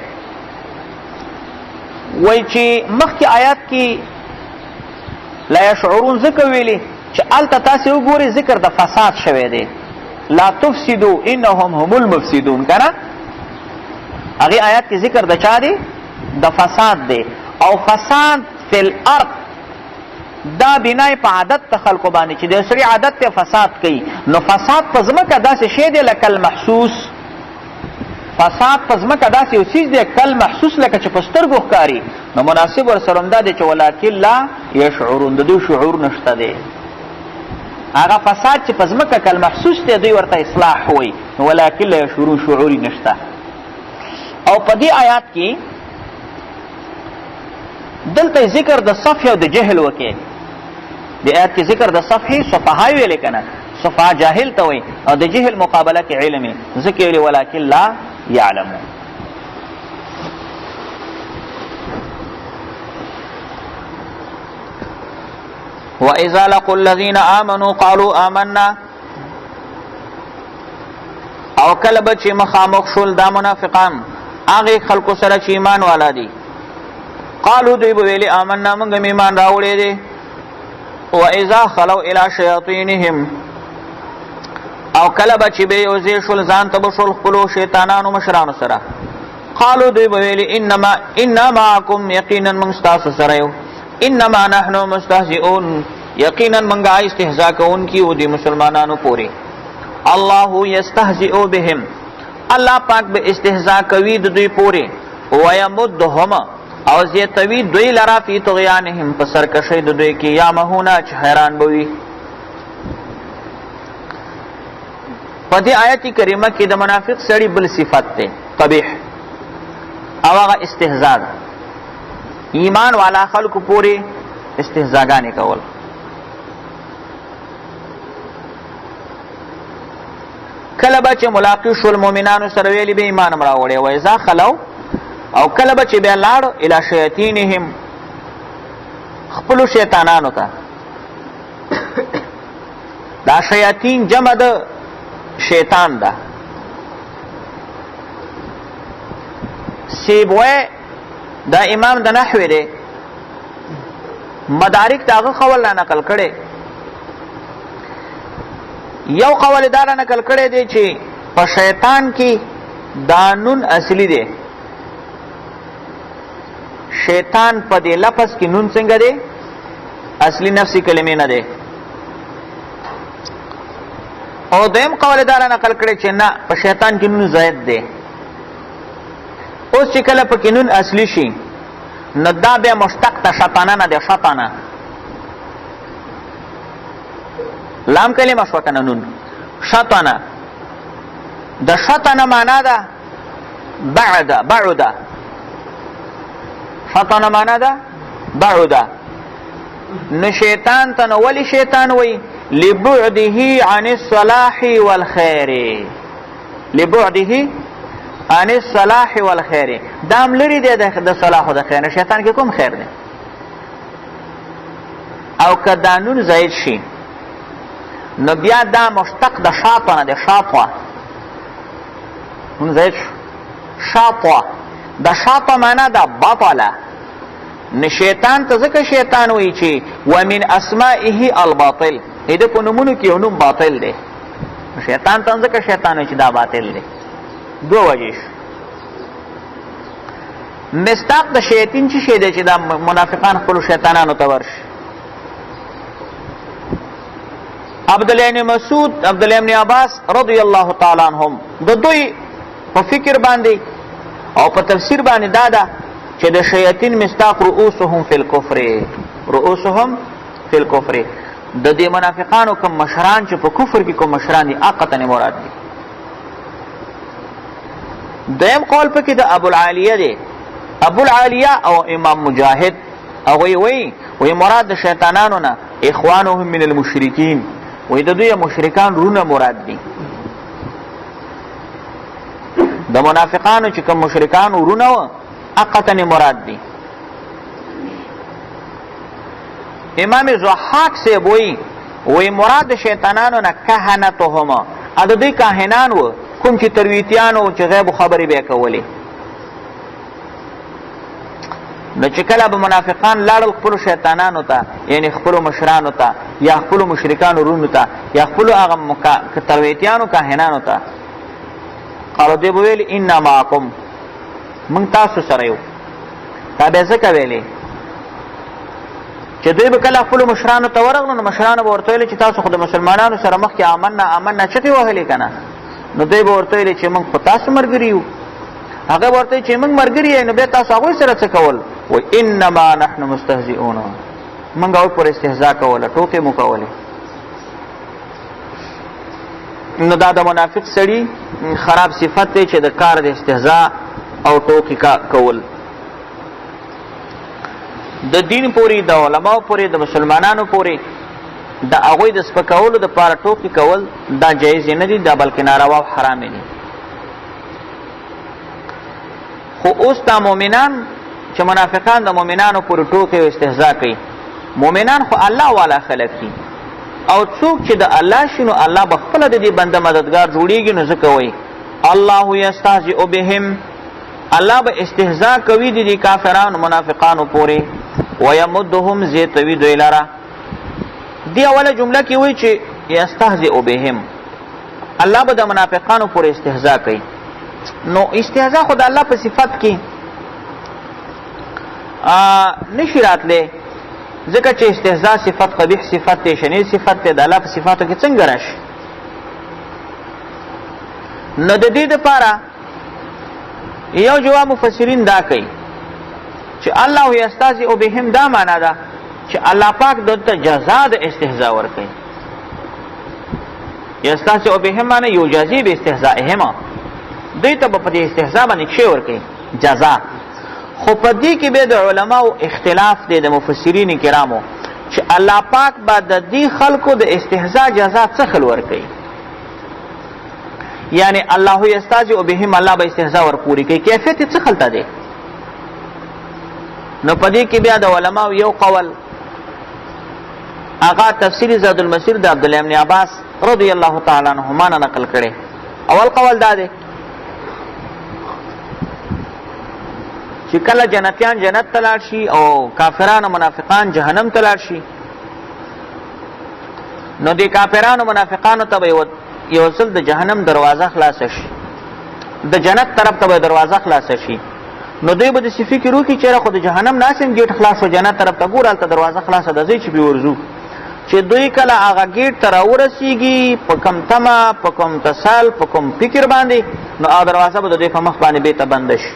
وایي چې مخکې آیات کې لا یشعرون ځکه ویلي چې هلته تاسې وګورئ ذکر د فساد شوی دی، لا تفسدو انهم هم المفسدون، که نه؟ هغې آیات کې ذکر د چا دی؟ د فساد دی. او فساد فی الارض دا بنای په عادت ته خلکو باندې چې د سړي عادت ته فساد کوي، نو فساد په ځمکه داسې شی دی لکه المحسوس. فساد په ځمکه داسې یو څیز دی کل محسوس، لکه چې په سترګو ښکاري. نو مناسب ورسره همدا دی چې ولکن لا یشعرون، د دوی شعور نشته دی. هغه فساد چې په ځمکه کل محسوس دی دوی ورته اصلاح وایي، نو ولکن لا یشعرون شعور یې نشته. او په دې آیات کې دلته ذکر د صفح او د جهل وکې. د آیات کې ذکر د صفح صفحه ویلې کنه، صفحه جاهل ته وایي، او د جهل مقابله کې علم ذکر ویلې ولکن لا یعلمون. وَإِذَا لَقُوا الَّذِينَ آمَنُوا قَالُوا آمَنَّا، او کله به چې مخامخ شول دا منافقان هغې خلکو سره چې ایمان والا دي، قالو دوی به ویلي آمنا، موږ هم ایمان راوړی دی. وإذا خلو إلى شیاطینهم، او کله به چې به یوځای شول ځان ته به شول خپلو شیطانانو مشرانو سره، قالو دوی به ویلي انما انا معکم، یقینا موږ ستاسو سره یو، انما نحن مستهزئون، یقینا موږ استهزاء کوونکي یو دي مسلمانانو پورې. الله یستهزئ بهم، الله پاک به استهزاء کوي د دوی پورې، ویمدهم، او زیاتوي دوی لرا فی طغیانهم، په سرکشۍ د دوی کې، یعمهونه، چې حیران به وي. په دې آیت کریمه کې د منافق سړي بل صفت دی قبیح، او هغه استهزاء ده. ایمان والا خلکو پورې استهزاګانې کول. کله به چې ملاقات شول مؤمنانو سره ویلي به ایمان هم راوړی، و اذا خلو، او کله به چې بیا لاړ الی شیاطینهم، خپلو شیطانانو ته. دا شیاطین جمع د شیطان ده. سیبوی دا امام د نحوی دی، مدارک د هغه قول را نقل کړی. یو قول دا را نقل کړی دی چې په شیطان کې دا نون اصلي دی. شیطان په دې لفظ کې نون څنګه دی؟ اصلي نفسي کلمې نه دی. او دویم قول دا را نقل کړی چې نه، په شیطان کې نون زائد دی. اوس چې کله پکې نون اصلي شي نو دا بیا مشتق ته شطانه نه دی، شطانه لام کلمه شوه که نه، نون شطانه. د شطانه معنا ده بعد، بعد. شطانه معنا ده بعد. نو شیطان ته نو ولې شیطان وایي؟ لبعده عن الصلاح والخير، لبعده عن الصلاح والخير. دا هم لرې دی د صلاح او د خیر نه. شیطان کې کوم خیر دی؟ او که دا نون زاید شي نو بیا دا مشتق د شاطه نه دی، شاطه نون زاید شو، شاطه. د شاطه معنا ده بطله. نو شیطان ته ځکه شیطان وایي چې ومن اسمائه الباطل، د ده په نومونو کې یو نوم باطل دی. شیطان ته ځکه شیطان وایي چې دا باطل دی. دوه وجې شو. مصداق د شیطین چې شی دی چې دا منافقان خپلو شیطانانو ته ورشي. عبدالله بن مسعود، عبدالله بن عباس رضی الله تعالی عنهم د دوی په فکر باندې او په تفسیر باندې دا ده چې د شیاطین مصداق رؤوسهم فی الکفر، رؤوسهم فی الکفر. د دې منافقانو کوم مشران چې په کفر کې کوم مشران دي هغه ته مراد دي. دویم قول پکې د ابو العالیه دی. ابو العالیه او امام مجاهد هغوی وایي، وایي مراد د شیطانانو نه اخوانهم من المشرکین، وایي د دوی مشرکان رونه مراد دي. د منافقانو چې کوم مشرکان ورونه وه هغه ته مراد دي. امام ضحاک صاحب وایي، وایي مراد د شیطانانو نه کهنتهم، ا د دوی کاهنان وو کوم چې ترویتیان وو چې غیب خبرې به یې کولې. نو چې کله به منافقان لاړل خپلو شیطانانو ته، یعنی خپلو مشرانو ته یا خپلو مشرکانو ورونو ته یا خپلو هغه ترویتیانو کاهنانو ته، قالو دوی به ویل انا معکم، موږ تاسو سره یو. دا به ځکه ویلې چې دوی به کله خپلو مشرانو ته ورغلو نو مشرانو به ورته ویل چې تاسو خو د مسلمانانو سره مخکې آمنا آمنا چغې وهلې که نه، نو دوی به ورته ویل چې موږ خو تاسو ملګري یو. هغه ورته چې موږ ملګري یو نو بیا تاسو هغوی سره څه کول؟ وایي انما نحن مستهزئون، موږ هغوی پر استهزا کوله، ټوکې مو کولې. نو دا د منافق سړي خراب صفت دی چې د کار د استهزا او ټوکې کول. د دین پوری، د علماو پوری، د مسلمانانو پوری د هغوی د سپکولو دپاره ټوکې کول دا جایز نه دي، دا بلکې ناروا او حرام دي. خو اوس دا مؤمنان چې منافقان د مؤمنانو پورې ټوکې او استهزا کوي، مؤمنان خو الله والا خلک دي او څوک چې د الله شي نو الله به خپله د دې بنده مددګار جوړیږي. نو ځکه وایي الله یستهزئ بهم، الله به استهزا کوي د دې کافرانو منافقانو پورې، ویمدهم زیاتوي دوی لره. دې اوله جمله کې وایي چې یستهزئ بهم، الله به د منافقانو پورې استهزا کوي. نو استهزا خو د الله په صفت کې نشي راتلی، ځکه چې استهزا صفت قبیح صفت دی، شنیع صفت دی، د الله په صفاتو کې څنګه راشي؟ نو د دې دپاره یو جواب مفسرین دا کوي چې الله یستهزئ بهم، دا معنا ده چې الله پاک دلته جزا د استهزا ورکوي. یستهزئ بهم معنی یجازي باستهزائهم، دوی ته به په دې استهزا باندې څه ورکوي؟ جزا. خو په دې کې بیا د علماو اختلاف دی، د مفسرین کرامو، چې الله پاک به د دې خلکو د استهزا جزا څه خل ورکوي؟ یعنی الله یستهزئ بهم، الله به استهزا ورپورې کوي، کیفیت یې څه خلته دی؟ نو په دې کې بیا د علماو یو قول هغه تفسیر زاد المسیر د عبدالله بن عباس رضی الله تعالی عنهما نه نقل کړي. اول قول دا دی چې کله جنتیان جنت ته لاړ شي او کافران او منافقان جهنم ته لاړ شي، نو د کافرانو منافقانو ته به یو ځل د جهنم دروازه خلاصه شي، د جنت طرف ته به دروازه خلاصه شي. نو دوی به داسې فکر وکړي چې یاره خو د جهنم نه هسې هم ګېټ خلاص شو، جنت طرف ته ګوره هلته دروازه خلاصه ده، ځئ چې پرې ورځو. چې دوی کله هغه ګېټ ته راورسېږي په کوم تمه، په کوم تسل، په کوم فکر باندې، نو هغه دروازه به د دوی په مخ باندې بېرته بنده شي.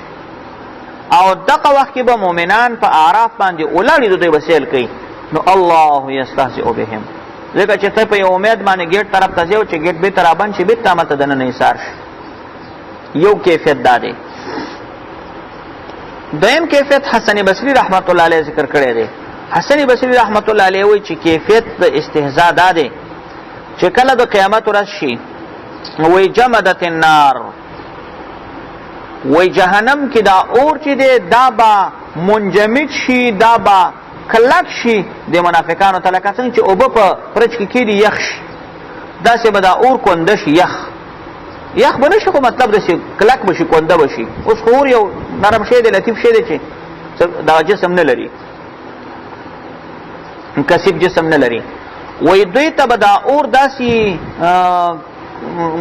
او دغه وخت کې به مؤمنان په اعراف باندې ولاړ دي، دوی به سیل کوي. نو الله یستهزئ بهم، ځکه چې ته په یو امید باندې ګېټ طرف ته ځې او چې ګېټ بېرته رابند شي، بېرته هملته دننه ایسار شي. یو کیفیت دا دی. دویم کیفیت حسن بصری رحمت الله علیه ذکر کړی دی. حسن بصری رحمت الله علیه وایي چې کیفیت د استهزاء دا دی چې کله د قیامت ورځ شي، وایي جمدت النار، وایي جهنم کې دا اور چې دی دا به منجمد شي، دا به کلک شي د منافقانو ته، لکه څنګه چې اوبه په فرج کې کېږي یخ شي، داسې به دا اور کونده شي. یخ یخ به نه شي، خو مطلب داسې کلک به شي، کونده به شي. اوس خو اور یو نرم شی دی، لطیف شی دی چې دا جسم نه لري، کثیف جسم نه لري. وایي دوی ته به دا اور داسې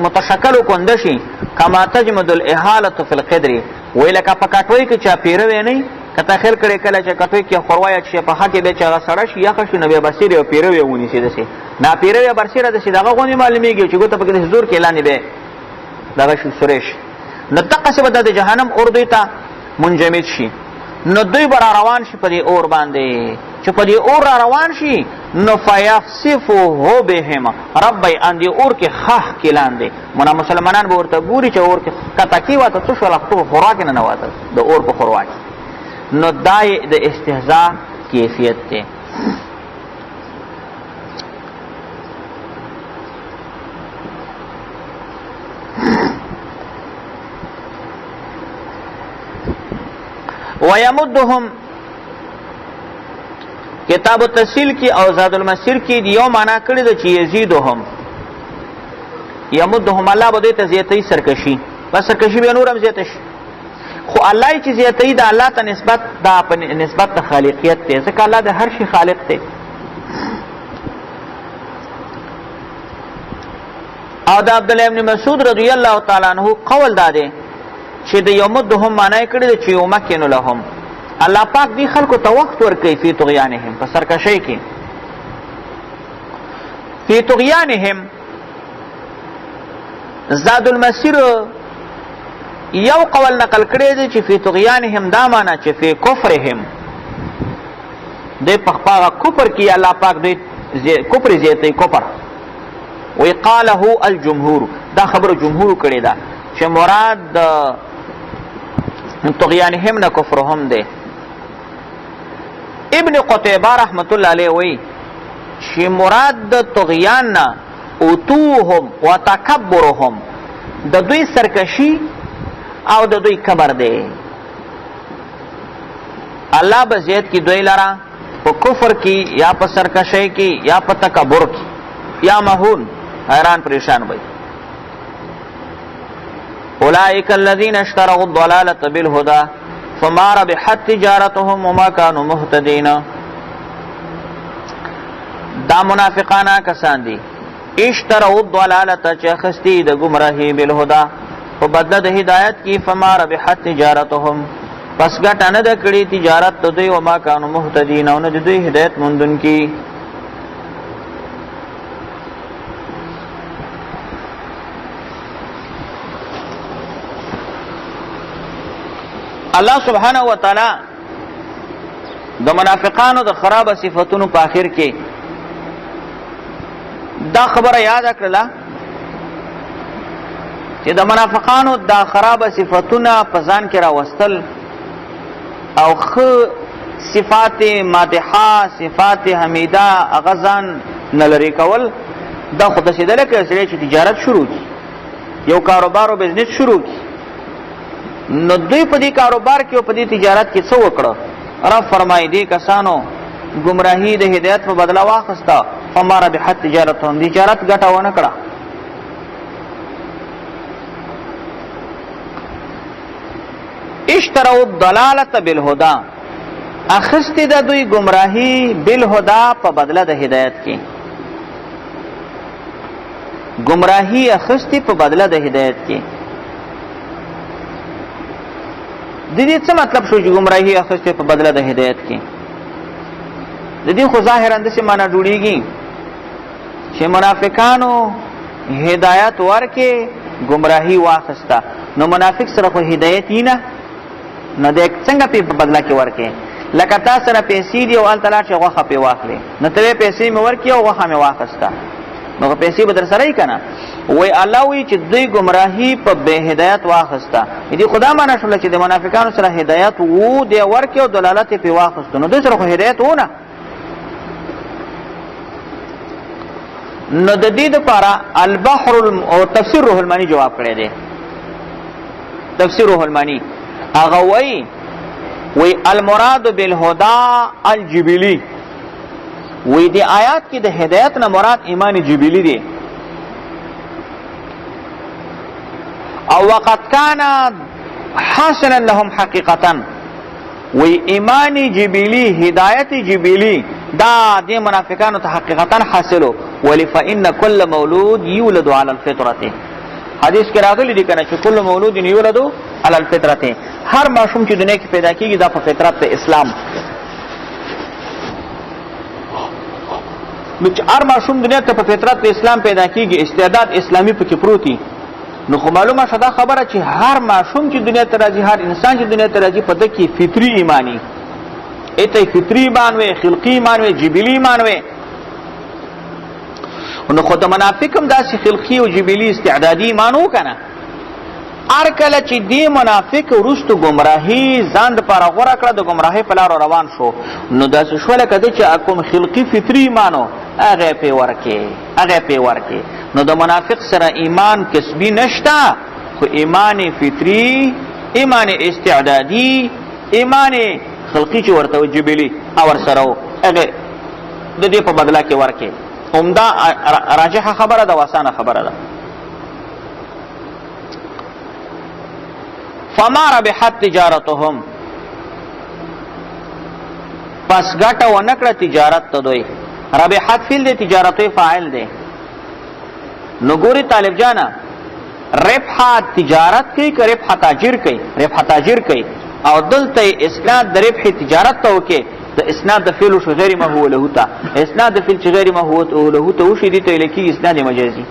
متشکل او کونده شي، کما تجمد الاهاله فی القدر، وایي لکه په کټوۍ کې چا پیروی نه، که تا خیال کړی کله چې کټوۍ کې خوروا یا چې په ښه کې بیا چې هغه سړه شي، یخه شي، نو بیا برسېره یو پیروی ونیسي، داسې نا پیروی برسېره داسې دغه غوندې معلومېږي چې ګوته پکې داسې زور کې لاندې بیا دغه شي سورې شي. نو دقسې به دا د جهنم اور دوی ته منجمد شي. نو دوی به را روان شي په دې اور باندې، چې په دې اور را روان شي نو فیخسفه بهم، رب به یې اندې اور کې خښ کې لاندې. منا مسلمانان به ورته ګوري چې اور کې ښکته کېوته، څه شول، خو په خوروا کې ننوته، د اور په خوروا کې. نو دا یې د استهزا کیفیت دی. ويمدهم کتاب التسهیل کې او زاد المسیر کې یو معنا کړی ده چې یزيدهم، یمدهم، الله به دوی ته زیاتوي سرکشي، بس سرکشي به نور هم زیاته شي. خو الله چې زیاتوي د الله ته نسبت، دا په نسبت د خالقیت دی، ځکه الله د هر شي خالق دی. او د عبد الله ابن مسعود رضی الله تعالی عنہ قول دا دی چې د یمدهم معنی یې کړې ده چې یمکن لهم، الله پاک دې خلکو ته وخت ورکوي فی طغیانهم، په سرکشۍ کې، فی طغیانهم. زاد المسیر یو قول نقل کړی دی چې فی طغیانهم دا معنی چې فی کفرهم، دی په خپل کفر کې الله پاک دی کفر زیاتوي، کفر. وی قاله الجمهور، دا خبره جمهور کړی ده چې مراد د طغیانهم نه کفرهم دی. ابن قتیبه رحمت الله علیه وی چې مراد د طغیان نه اتوهم وتکبرهم، د دوی سرکشي او د دوی کبر دی. الله به زیات کی دوی لره په کفر کې یا په سرکشۍ کې یا په تکبر کې یا مهون، حیران پریشان وي. اولئک الذین اشتروا الضلالة بالهدى فما ربحت تجارتهم وما كانوا مهتدین. دا منافقانا کسان دي، اشتروا الضلالة چې اخیستي د ګمراهي، بالهدى په بدله د هدایت کې، فما ربحت تجارتهم پس ګټه نه ده کړې تجارت د دوی، وما کانو مهتدین او نه د دوی هدایت موندونکي. الله سبحانه و تعالی د منافقانو د خراب صفاتونو په آخر کې دا خبره یاد کړله چې د منافقانو دا خراب صفاتونه په ځان کې راوستل او ښه صفات مادحه، صفات حمیده هغه ځان نه لرې کول، دا خو داسې ده لکه سړی چې تجارت شروع کړي، یو کاروبار او بزنس شروع کړي. نو دوی په دې کاروبار کې او په دې تجارت کې څه وکړه؟ رب فرمایي دې کسانو ګمراهي د هدایت په بدله واخسته، فما ربحت تجارتهم، تجارت ګټه ونه کړه. اشتروا الضلاله بالهدى، اخستی د دوی گمراهی بالهدى په بدله د هدایت کې، گمراهی اخستی په بدله د هدایت کې. د دې څه مطلب شو چې گمراهی اخستی په بدله د هدایت کې؟ د دې خو ظاهرا د څه معنی جوړیږي چې منافقانو هدایت ورکې گمراهی واخسته، نو منافق سره خو هدایت یې نه، نو د څنګه په بدله کې ورکې؟ لکه تا سره پیسې دی او هلته لاړ شې غوښه پې واخلې، نو ته پیسې مې ورکې او غوښه مې واخسته، نو پیسې به در سره یې که نه؟ وایي الله وایي چې دوی ګمراهي په بې هدایت واخسته. دې خدا معنا شوله چې د منافقانو سره هدایت وو، دی ورکې او دلالت یې پې واخستو، نو دوی سره خو هدایت وو نه. نو د دې لپاره البحر او تفسیر روح المانی جواب کړی دی. تفسیر روح المانی هغه وایي، وی المراد بالهدى الجبلی، وی دی آیات کې د هدایت نه مراد ایمان جبلی دی. او وقد کان حاصلا لهم حقیقتا، وی ایمان جبلی هدایت جبلی دا د منافقانو ته حقیقتا حاصلو. ولی فإن كل مولود یولد علی الفطرة، حدیث کې راغلی دی کنه چې کل مولود یولد علی الفطرة، هر ماشوم چې دنیا کې پیدا کیږي دا په فطرت ته اسلام. نو چې هر ماشوم دنیا ته په فطرت ته اسلام پیدا کیږي، استعداد اسلامی پکې پروتي، نو خو معلومه شوه دا خبره چې هر ماشوم چې دنیا ته راځي، هر انسان چې دنیا ته راځي، په ده کې فطري ایمانی، ایته فطري ایمان وي، خلقي ایمان وي، جبلي ایمان وي. نو خو د منافق هم داسې خلقي او جبلي استعدادي ایمان وکنه. هر کله چې دی منافق وروسته ګمراهي ځان دپاره غوره کړه، د ګمراهۍ په لارو روان شو، نو داسې شو لکه دی چې کوم خلقي فطري ایمانو هغه یې پرې ورکې، هغه یې پرې ورکې. نو د منافق سره ایمان کسبي نشته، خو ایمان فطري، ایمان استعدادي، ایمان خلقي چې ورته جبلي او ورسره و، هغه د دې په بدله کې ورکې. همدا راجحه خبره ده، اسانه خبره ده. فما ربحت تجارتهم، پس ګټه ونکړه تجارت ته دوی. ربحت فعل دی، تجارت فاعل دی. نو ګوري طالب جانا، ربح تجارت کوي که ربح تاجر کوي؟ ربح تاجر کوي. او دلته اسناد د ربح تجارت ته وکي، د اسناد د فعل شو غیر ما هو له ته، اسناد د فعل چې غیر ما هو له ته وشي، دي ته لکه اسناد مجازي،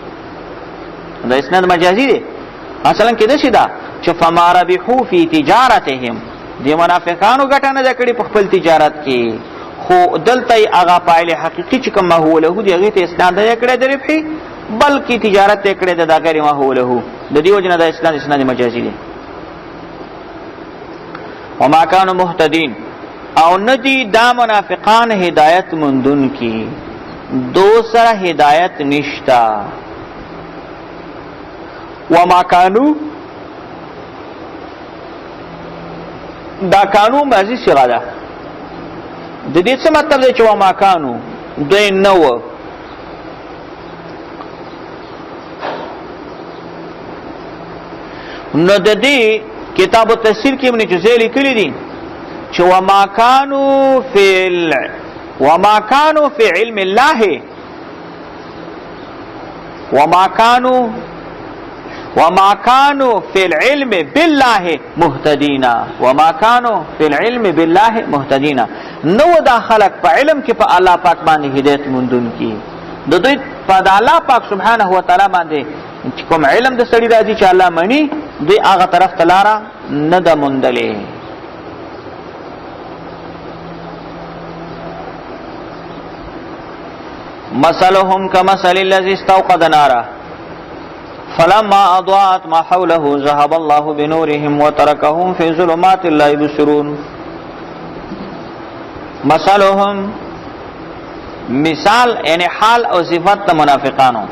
دا اسناد مجازي دی. اصلا کې دشي دا چې فما ربحو فی تجارتهم، دی منافقانو ګټه نه کړې په خپل تجارت کې، خو دلته هغه فاعل حقیقي چې کوم هو له دی هغه ته اسناد نه کړې د ربحي، بلکې تجارت ته کړې د غیر ما هو له، د دې وجنه د اسناد اسناد مجازي دی. وما كانوا مهتدين، او ندی دا منافقان هدایت مندون کی، دو سره هدایت نشتا. وما کانو، دا کانو ماضی صيغه ده. د دې څه مطلب دی چې وما کانو دوی نه و؟ نو د دې کتاب التفسیر کې ابن جزی لیکلی دي چې وما کانو فی وما کانو فی علم الله، وما کانو وما کانو فی العلم بالله مهتدین، وما کانو فی العلم بالله مهتدین. نو دا خلق په علم کې په الله پاک باندې هدایت موندون کی، د دوی په د الله پاک سبحانه و تعالی باندې کوم علم د سړي راځي چې الله مني، دوی هغه طرف ته لاره نه ده موندلې. مثلهم كمثل الذي استوقد نارا فلما اضاءت ما حوله ذهب الله بنورهم وتركهم في ظلمات لا يبصرون. مثلهم مثال یعنی حال او صفت د منافقانو،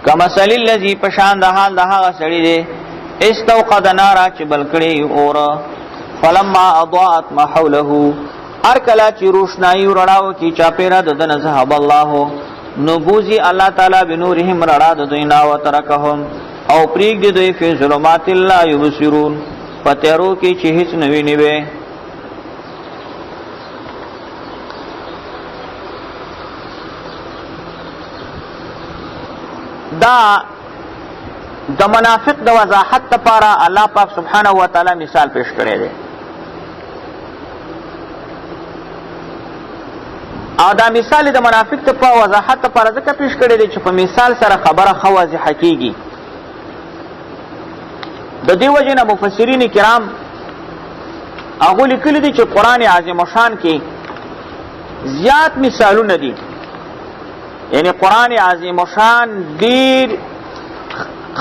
کمثل الذي پشان د حال د هغه سړي دی، استوقد نارا چې بل کړي اور، فلما اضاءت ما حوله، هر کله چې روشنايي رڼاو کی چاپیرا د دنه، ذهب الله، نو بوزي الله تعالی بنورهم رڼا د دوی نا، وترکهم، او پریګ دی دوی، فی ظلمات لا یبصرون. په تیارو کې چې هیڅ نه ویني وي. دا د منافق د وضاحت لپاره الله پاک سبحانه و تعالی مثال پیش کړی دی. او دا مثال د منافق ته په وضاحت لپاره ځکه پیش کړی دی چې په مثال سره خبره ښه واضحه کیږي. د دې وجې نه مفسرین کرام هغه لیکلي دي چې قرآن عظیم شان کې زیات مثالونه دي، یعنی قرآن عظیم شان ډیر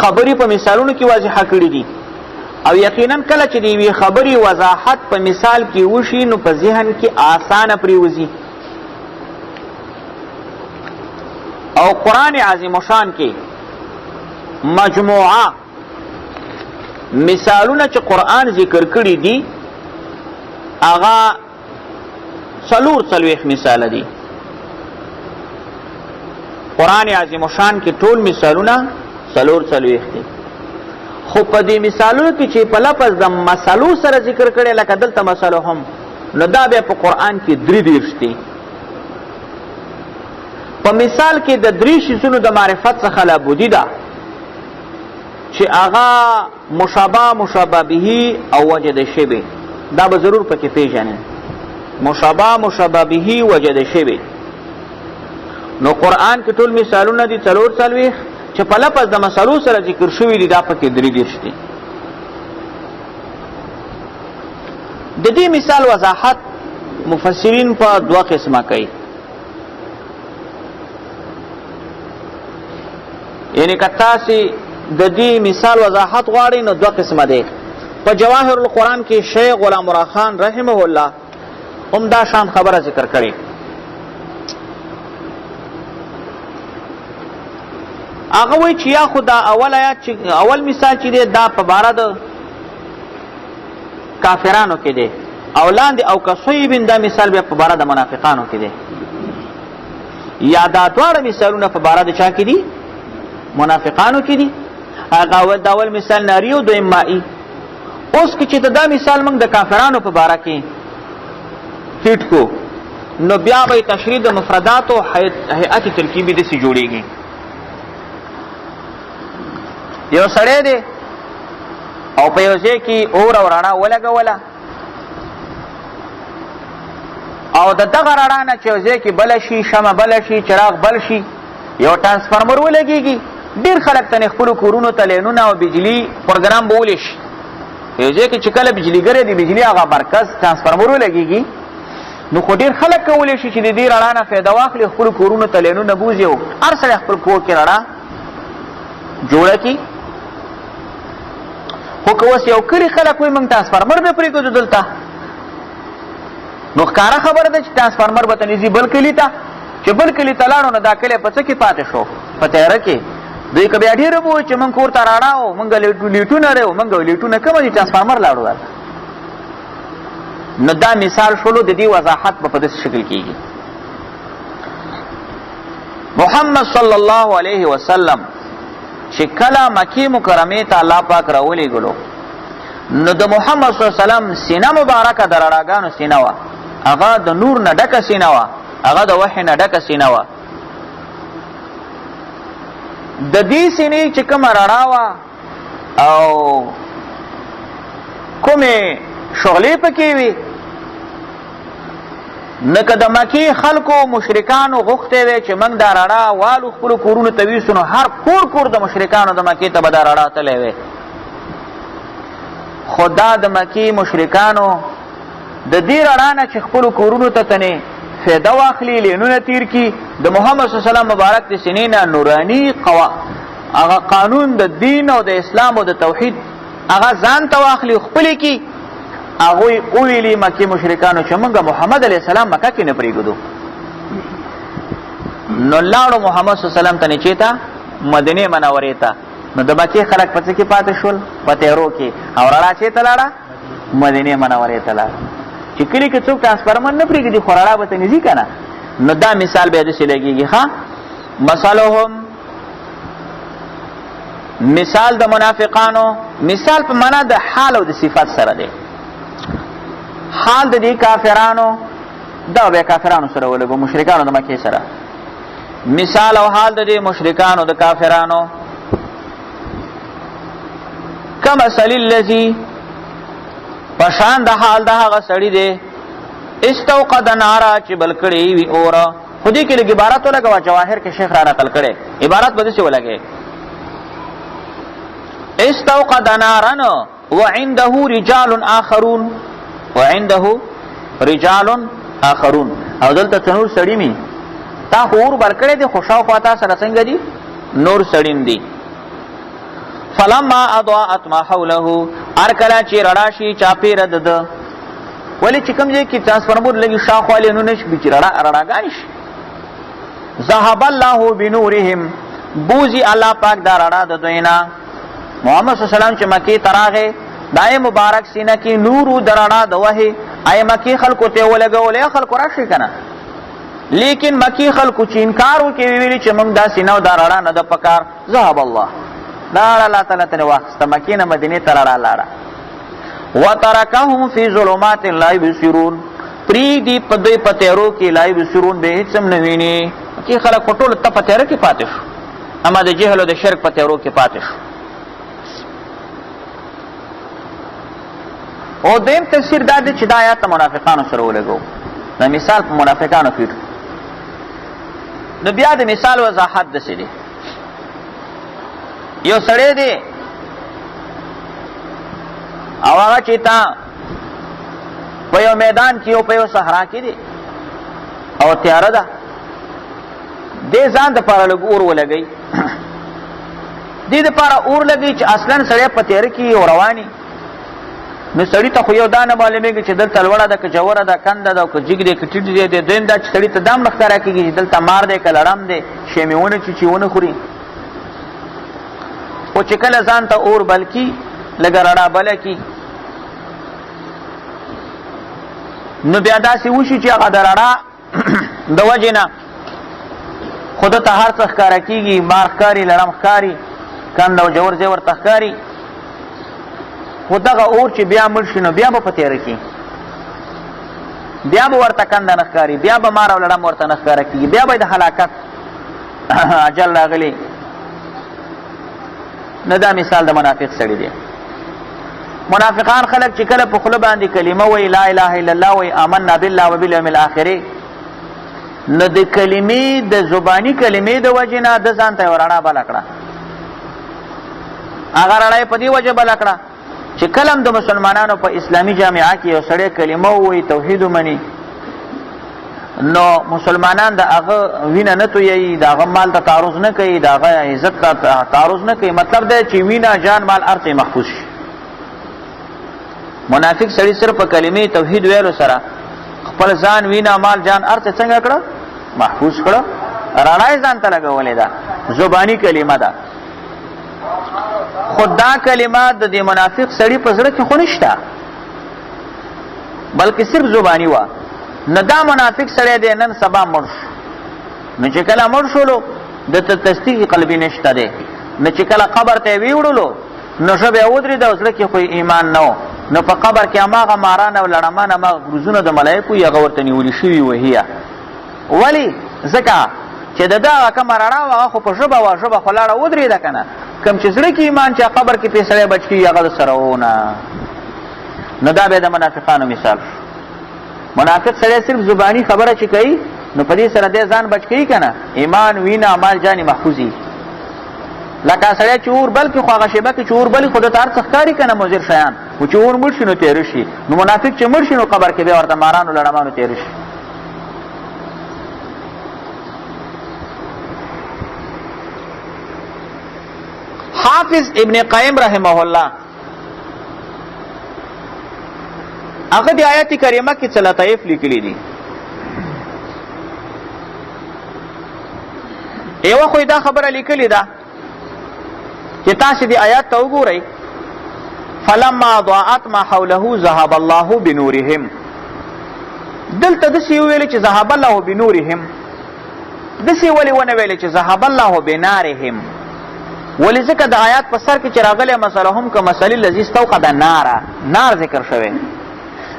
خبرې په مثالونو کې واضحه کړې دي. او یقینا کله چې د یوې خبرې وضاحت په مثال کې وشي نو په ذهن کې آسانه پرېوځي. او قرآن عظیم شان کې مجموعه مثالونه چې قرآن ذکر کړي دي هغه 44 مثال دي. قرآن عظیم شان کې ټول مثالونه 44 دي، خو په دې مثالونو کې چې په لفظ د مسلو سره ذکر کړي لکه دلته مسلو هم، نو دا بیا په قرآن کې 33 دي. په مثال کې د درې شیزونو د معرفت څخه لابودي ده چې هغه مشابه، مشابه به او وجه د شبه، دا به ضرور پکې پیژنې. مشابه، مشابه به، وجه د شبه. نو قرآن کې ټول مثالونه دي 44 چې په لفظ د مسلو سره ذکر شوي دي، دا پکې 33 دي. د دې مثال وضاحت مفسرین په دوه قسمه کوي. یعنی که تاسې د دې مثال وضاحت غواړئ نو دوه قسمه دی. په جواهر القرآن کې شیخ غلام الله خان رحمه الله هم دا شان خبره ذکر کړې. هغه وایي چې یا خو دا اول آیات چې اول مثال چې دی دا په باره د کافرانو کې دی، او لاندې او کصیب دا مثال بیا په باره د منافقانو کې دی. یا دا دواړه مثالونه په باره د چا کې دي؟ منافقانو کې دي. هغه اول دا اول مثال ناری او دویم مائی. اوس کې چې دا مثال موږ د کافرانو په باره کې فټ کو، نو بیا به تشریح د مفردات او هیئت ترکیبی دسی جوړیږي. یو سړی دی او په یو ځای کې اور او رڼا ولګوله، او د دغه رڼا نه چې یو ځای کې بله شي، شمع بله شي، چراغ بل شي، یو ترانسفارمر ولګېږي، ډېر خلک تنې خپلو کورونو ته لینونه او بجلي پروګرام به ولی شي. یو ځای کې چې کله بجلیګری دی، بجلي هغه مرکز ترانسفارمر ولګېږي، نو خو ډېر خلک کولی شي چې د دې رڼا نه فایده واخلي، خپلو کورونو ته لینونه بوځي او هر سړی خپل کور کې رڼا جوړه کړي. خو که اوس یو کلي خلک وایي موږ ترانسفارمر به پرېږدو دلته، نو ښکاره خبره ده چې ترانسفارمر به ته ځي بل کلي ته، چې بل کلي ته لاړو نو دا کلی په څه کې پاتې شو؟ په تیاره کې. دوی که بیا ډېر ووایي چې موږ کور ته راړه او موږ لیټونه لرو، موږ لیټونه کوم دي، ترانسفارمر لاړو درته. نو دا مثال شولو، د دې وضاحت به په داسې شکل کېږي. محمد صلی الله علیه وسلم چې کله مکې مکرمې ته الله پاک راولېږلو، نو د محمد صلی الله علیه وسلم سینه مبارکه د رڼاګانو سینه وه، هغه د نور نه ډکه سینه وه، هغه د وحې نه ډکه سینه وه. د دې سینې چې کومه رڼا وه او کومې شغلې پکې وي، نو که د مکې خلکو مشرکانو غوښتی وی چې موږ دا رڼا والو خپلو کورونو ته ویسو، نو هر کور کور د مشرکانو د مکې ته به دا رڼا تللی وی. خو دا د مکې مشرکانو د دې رڼا نه چې خپلو کورونو ته تنې فایده واخلي، لینونه تیر کړي، د محمد صلی الله علیه وسلم مبارک د سینې نه نوراني قوا هغه قانون د دین او د اسلام او د توحید هغه ځان ته واخلي خپلې کړي. هغوی وویلي مکې مشرکانو چې موږ محمد علیه السلام مکه کې نه پرېږدو. نو لاړو محمد صلی الله علیه وسلم ته نه چېرته مدینې منورې ته. نو د مکې خلک په څه کې پاتې شول؟ په تیرو کې. او رڼا چېرته لاړه؟ مدینې منورې ته لاړه. چې کلي کې څوک ترانسفارمر نه پرېږدي خو رڼا به ته نه ځي که نه. نو دا مثال بیا داسې لګېږي. ښه، مثلهم مثال د منافقانو، مثال په معنا د حال او د صفت سره دی. حال د دې کافرانو دا به کافرانو سره ولګو، مشرکانو د مکې سره. مثال او حال د دې مشرکانو د کافرانو، کمثل الذی، پشان د حال د هغه سړي دی، استوقد نارا، چې بل کړی وي اور. خو دې کې لږ عبارت ولګوه، جواهر کې شیخ را نقل کړی، عبارت به داسې ولګوي، استوقد نارا وعنده رجال آخرون، وعنده رجال آخرون. او دلته څنور سړي می تا خو اور بل کړی دی، خو شاوخوا تا سره څنګه دي؟ نور سړي دي. فلما اضاءت ما حوله، هر کله چې رڼا شي چاپېره د ده، ولې چې کوم ځای کې ترانسفارمر لګي شاوخوا یې نو نه شي چې رڼا رڼاګانې شي. ذهب الله بنورهم، بوزي الله پاک دا رڼا د دوی نه. محمد صلی الله علیه وسلم چې مکې ته راغی، دای مبارک سینه کې نور د رڼا د وحې ای مکې خلکو ته ولګولې، خلکو راشي که نه؟ لیکن مکی خلکو چې انکار وکړي، ویلي چې موږ دا سینه او دا رڼا نه ده پکار. ذهب الله، دا الله تعالی ترې واخیسته، مکې نه مدینې ته رڼا لاړه. وترکهم فی ظلمات لا یبصرون، پریږدي په دوی په تیارو کې، لا یبصرون، به هېڅ هم نه ویني. مکې خلک په ټولو ته په تیاره کې پاتې شو، اما د جهل او د شرک په تیارو کې پاتې شو. او دویم تفسیر دا دی چې دا آیات منافقانو سره ولګو، دا مثال په منافقانو کې. نو بیا د مثال وضاحت داسې دی، یو سړی دی او هغه چې تا په یو میدان کې او په یو صحرا کې دی او تیاره ده، دې ځان د پاره لږ اور ولګي، دې د پاره اور لګي چې اصلا سړی په تیاره کې او رواني، نو سړی ته خو یو دا نه معلومیږي چې دلته لوړه ده که ژوره ده، کنده ده که جګ دی که ټیټ دی. دی دویم دا چې سړی ته دا هم نه ښکاره کېږي چې دلته مار دی که لړم دی، شی مې ونه چیچي ونه خوري. خو چې کله ځان ته اور بل کړي، لږه رڼا بله کړي، نو بیا داسې وشي چې هغه د رڼا د وجې نه خو ده ته هر څه ښکاره کېږي، مار ښکاري، لړم ښکاري، کند او ژور ځای ورته ښکاري. خو دغه اور چې بیا مړ شي، نو بیا به په تیاره کې، بیا به ورته کنده نه ښکاري، بیا به مار او لړم ورته نه ښکاره کېږي، بیا به د هلاکت اجل راغلی. نو دا مثال د منافق سړي دی. منافقان خلک چې کله په خوله باندې کلمه وایي، لا اله الا الله وایي، آمنا بالله وبالیوم الاخر، نو د کلمې د زبانی کلمې د وجې نه د ځان ته یوه رڼا بله کړه. هغه رڼا یې په دې وجه بله کړه چې کله هم د مسلمانانو په اسلامي جامعه کې یو سړی کلمه ووایي، توحید ومني، نو مسلمانان د هغه وینه نه تویوي، د هغه مال ته تعرض نه کوي، د هغه عزت ته تعرض نه کوي. مطلب دی چې وینه، جان، مال هر څه محفوظ شي. منافق سړي صرف په کلمې توحید ویلو سره خپل ځان، وینه، مال، جان هر څه څنګه کړه؟ محفوظ کړه. رڼا یې ځان ته لګولې ده، زبانی کلمه ده. خو دا کلمه د دې منافق سړي په زړه کې خو نشته، بلکې صرف زبانی وه. نو دا منافق سړی دی، نن سبا مړ شو. نو چې کله مړ شولو، د ته تصدیق قلبي نشته دی. نو چې کله قبر ته ویوړلو، نو ژبه یې ودرېده او زړه کې خو یې ایمان نه و. نو په قبر کې هماغه ماران او لړمان، هماغه ګروزونه د ملایکو یې هغه ورته نیولي شوي وهیه. ولې؟ ځکه چې د ده هغه کومه رڼا وه، هغه خو په ژبه وه، ژبه خو لاړه ودرېده که نه. کوم چې زړه کې ایمان چې قبر کې پرې سړی بچ کېږي، هغه د سره و نه. نو دا بیا د منافقانو مثال شو. منافق سړی صرف زبانی خبره چې کوي، نو په دې سره دی ځان بچ کوي که نه، ایمان، وینه، مال، جان محفوظي. لکه سړی چې اور بل کې، خو هغه شېبه کې چې اور بلي، خو ده ته هر څه ښکاري که نه، مضر شیان، خو چې اور مړ شي نو تېره شي. نو منافق چې مړ شي، نو قبر کې بیا ورته مارانو لړمانو تېره شي. حافظ ابن قیم رحمه الله هغه د آیت کریمه کې څه لطایف لیکلي دي. یوه خو دا خبره لیکلې ده چې تاسو دې آیات ته وګورئ، فلما ضاعت ما حوله ذهب الله بنورهم. دلته داسې وویل چې ذهب الله بنورهم، داسې ولې ونه ویل چې ذهب الله بنارهم؟ ولې ځکه د آیات په سر کې چې راغلی مسله هم که مسلې الذي استوقد نارا، نار ذکر شوی،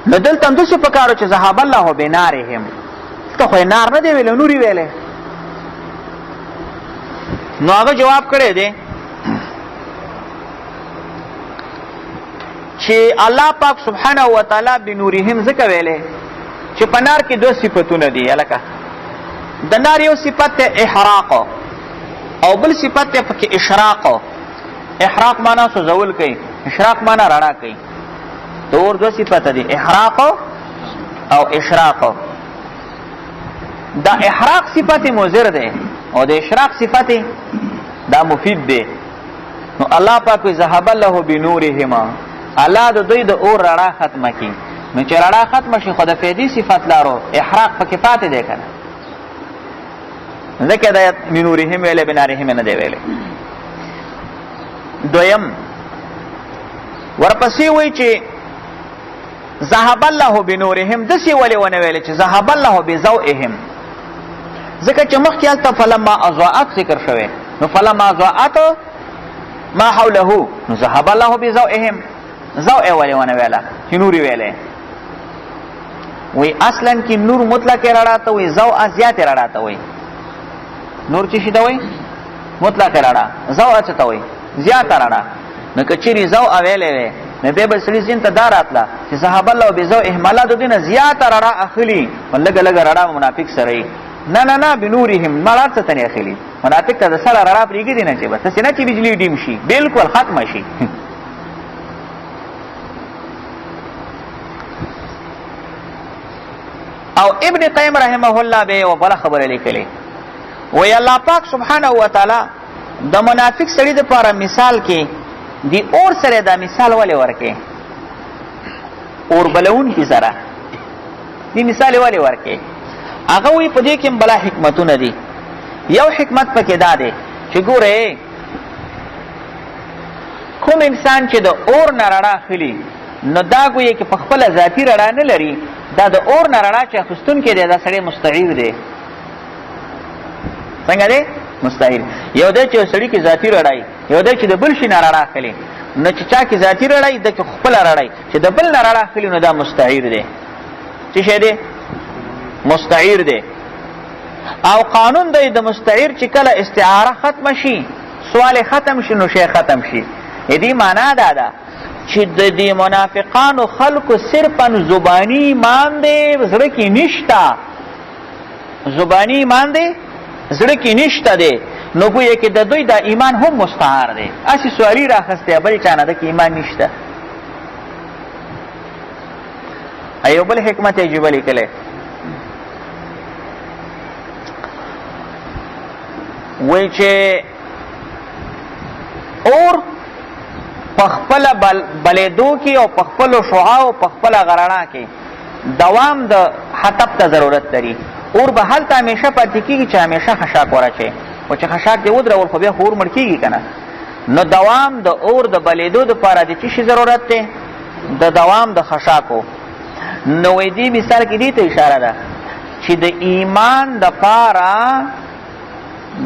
نو دلته هم داسې پکارو چې ذهب الله بنارهم، ته خو یې نار نه دی ویلی، نور یې ویلی. نو هغه جواب کړی دی چې الله پاک سبحانه و تعالی بنورهم ځکه ویلی چې په نار کې دوه صفتونه دي. الکه د نار یو صفت ته احراق او بل صفت ته پکې اشراق. احراق معنا سوزول کوي، اشراق معنا رڼا کوي. د اور دوه صفت دي، احراق او اشراق. دا احراق صفت مضر دی او د اشراق صفت دا مفید دی. نو الله پاک وی ذهب الله بنورهما، الله د دوی د اور رڼا ختمه کی. نو چې رڼا ختمه شي خو د فیدی صفت لارو احراق پکې پاتې دی کنه، ځکه دا بنورهم ویلې بنارهم نه دی ویلې. دویم ورپسې وی چې ذهب الله بنورهم، دسی ولې ونه ویل چې ذهب الله بضوئهم، ځکه چې مخکې هلته فلما اضاءت ذکر شوی، نو فلما اضاءت ما حوله، نو ذهب الله بضوئهم، ضوء ولې ونه ویله چې نور ویلې. وی اصلا کې نور مطلق رڼا ته وی، ضوء زیات رڼا ته وی. نور چې شي ته وی مطلق رڼا، ضوء څه ته وی زیات رڼا. نو که چیرې ضوء ویلې وی نو بیا به سړي ذهن ته دا راتله چې ذهب الله بضوئهم، الله د دوی نه زیاته رڼا اخلي، لږه لږه رڼا منافق سره وي. نه نه نه، بنورهم مړه څه ته نه اخلي، منافق ته د سره رڼا پرېږدي نه چې بس هسې نه چې بجلي ډیم شي، بالکل ختمه شي. او ابن قیم رحمه الله به یو بله خبره لیکلې، وی الله پاک سبحانه وتعالی د منافق سړي د پاره مثال کې دی اور سره دا مثال ولې ورکې، اور بلون کی سره دی مثال ولې ورکې؟ هغه وی په دې کې بلا حکمتونه دي. یو حکمت پکې دا دی چې ګوره کوم انسان چې د اور نه رڼا اخلي نو دا ګویې کې په خپله ذاتي رڼا نه لري، دا د اور نه رڼا چې اخیستونکی دی دا سړی مستعیر دی. څنګه دی؟ مستعیر. یو دی چې سړي کې ذاتي رڼا وي، یو دی چې د بل شي نه رڼا اخلي. نو چې چا کې ذاتي رڼا وي د کې خپله رڼا وي، چې د بل نه رڼا اخلي نو دا مستعیر دی. څه شی دی؟ مستعیر دی. او قانون دی د مستعیر چې کله استعاره ختم شي، سوال ختم شي، نو شی ختم شي. دې معنا دا ده چې د دې منافقانو خلکو صرفا زبانی ایمان دی، زړه کې نشته. زبانی ایمان دی، زړه کې نشته دی. نو ګویا کې د دوی دا ایمان هم مستعار دی، هسې سوالي راخستی بل چا نه، د کې ایمان نشته. ایو بل حکمت عجیبه لیکلی، وایي چې اور په خپله بلېدو کې او په خپلو شعاو په خپله غرڼا کې دوام د حطب ته ضرورت لري. اور به هلته همیشه پاتې کېږي چې همیشه خشاک وراچوي، خو چې خشاک دې ودرول خو بیا خو اور مړ کېږي که نه. نو دوام د اور د بلېدو دپاره د څه شي ضرورت دی؟ د دوام د خشاکو. نو وایي دې مثال کې دې ته اشاره ده چې د ایمان دپاره،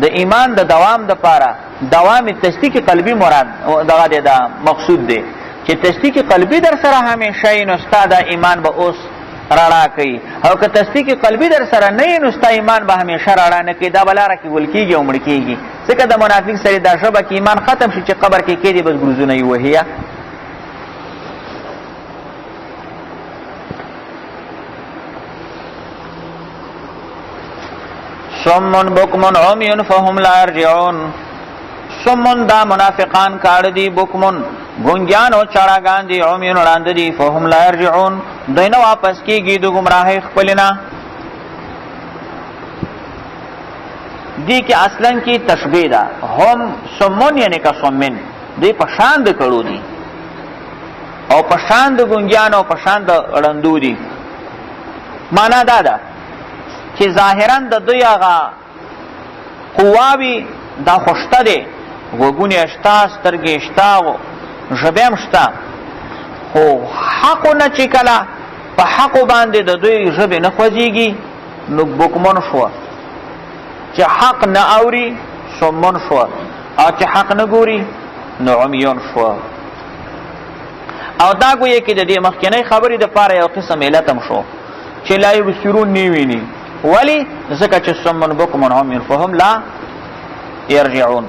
د ایمان د دوام د پاره دوام تصدیق قلبی مراد دغه دی، دا مقصود دی چې تصدیق قلبی در سره همیشه وي نو ستا دا ایمان به اوس رڼا کوي، او که تصدیق قلبی در سره نه وي نو ستا ایمان به همیشه رڼا نه کوي، دا به لاره کې ګل کېږي او مړ کېږي. ځکه د منافق سره دا ژبه کې ایمان ختم شي چې قبر کې کېږي بس ګروزونه یې وهي. صم بکم عمی فهم لا يرجعون. صم دا منافقان کاړ دي، بکم ګونګیان او چاړاګان دي، عمی وړاند دي، فهم لا يرجعون دوی نه واپس کیږي د گمراهۍ خپلنا. دی کې اصلا کې تشبیه ده، هم صمون یعنی کا صمن، دی په شان د کړو دي او په شان د ګونګیان او په شان د ړندو دي. معنا دا ده چې ظاهرا د دوی هغه قواوي دا خو شته دی، غوږونه شته، سترګې شته، ژبه هم شته، خو حق نه چې کله په حق باندې د دوی ژبې نه خوځېږي نو بکمن شوه، چې حق نه اوري صمن شوه، او چې حق نه ګوري نو عمیون شو. او دا ګویه کې د دې مخکنۍ خبرې د پاره یو قسم علت هم شو چې لا یبصرون نه ویني. ولی؟ ځکه چې صمن بکمن عمیون فهم لا يرجعون.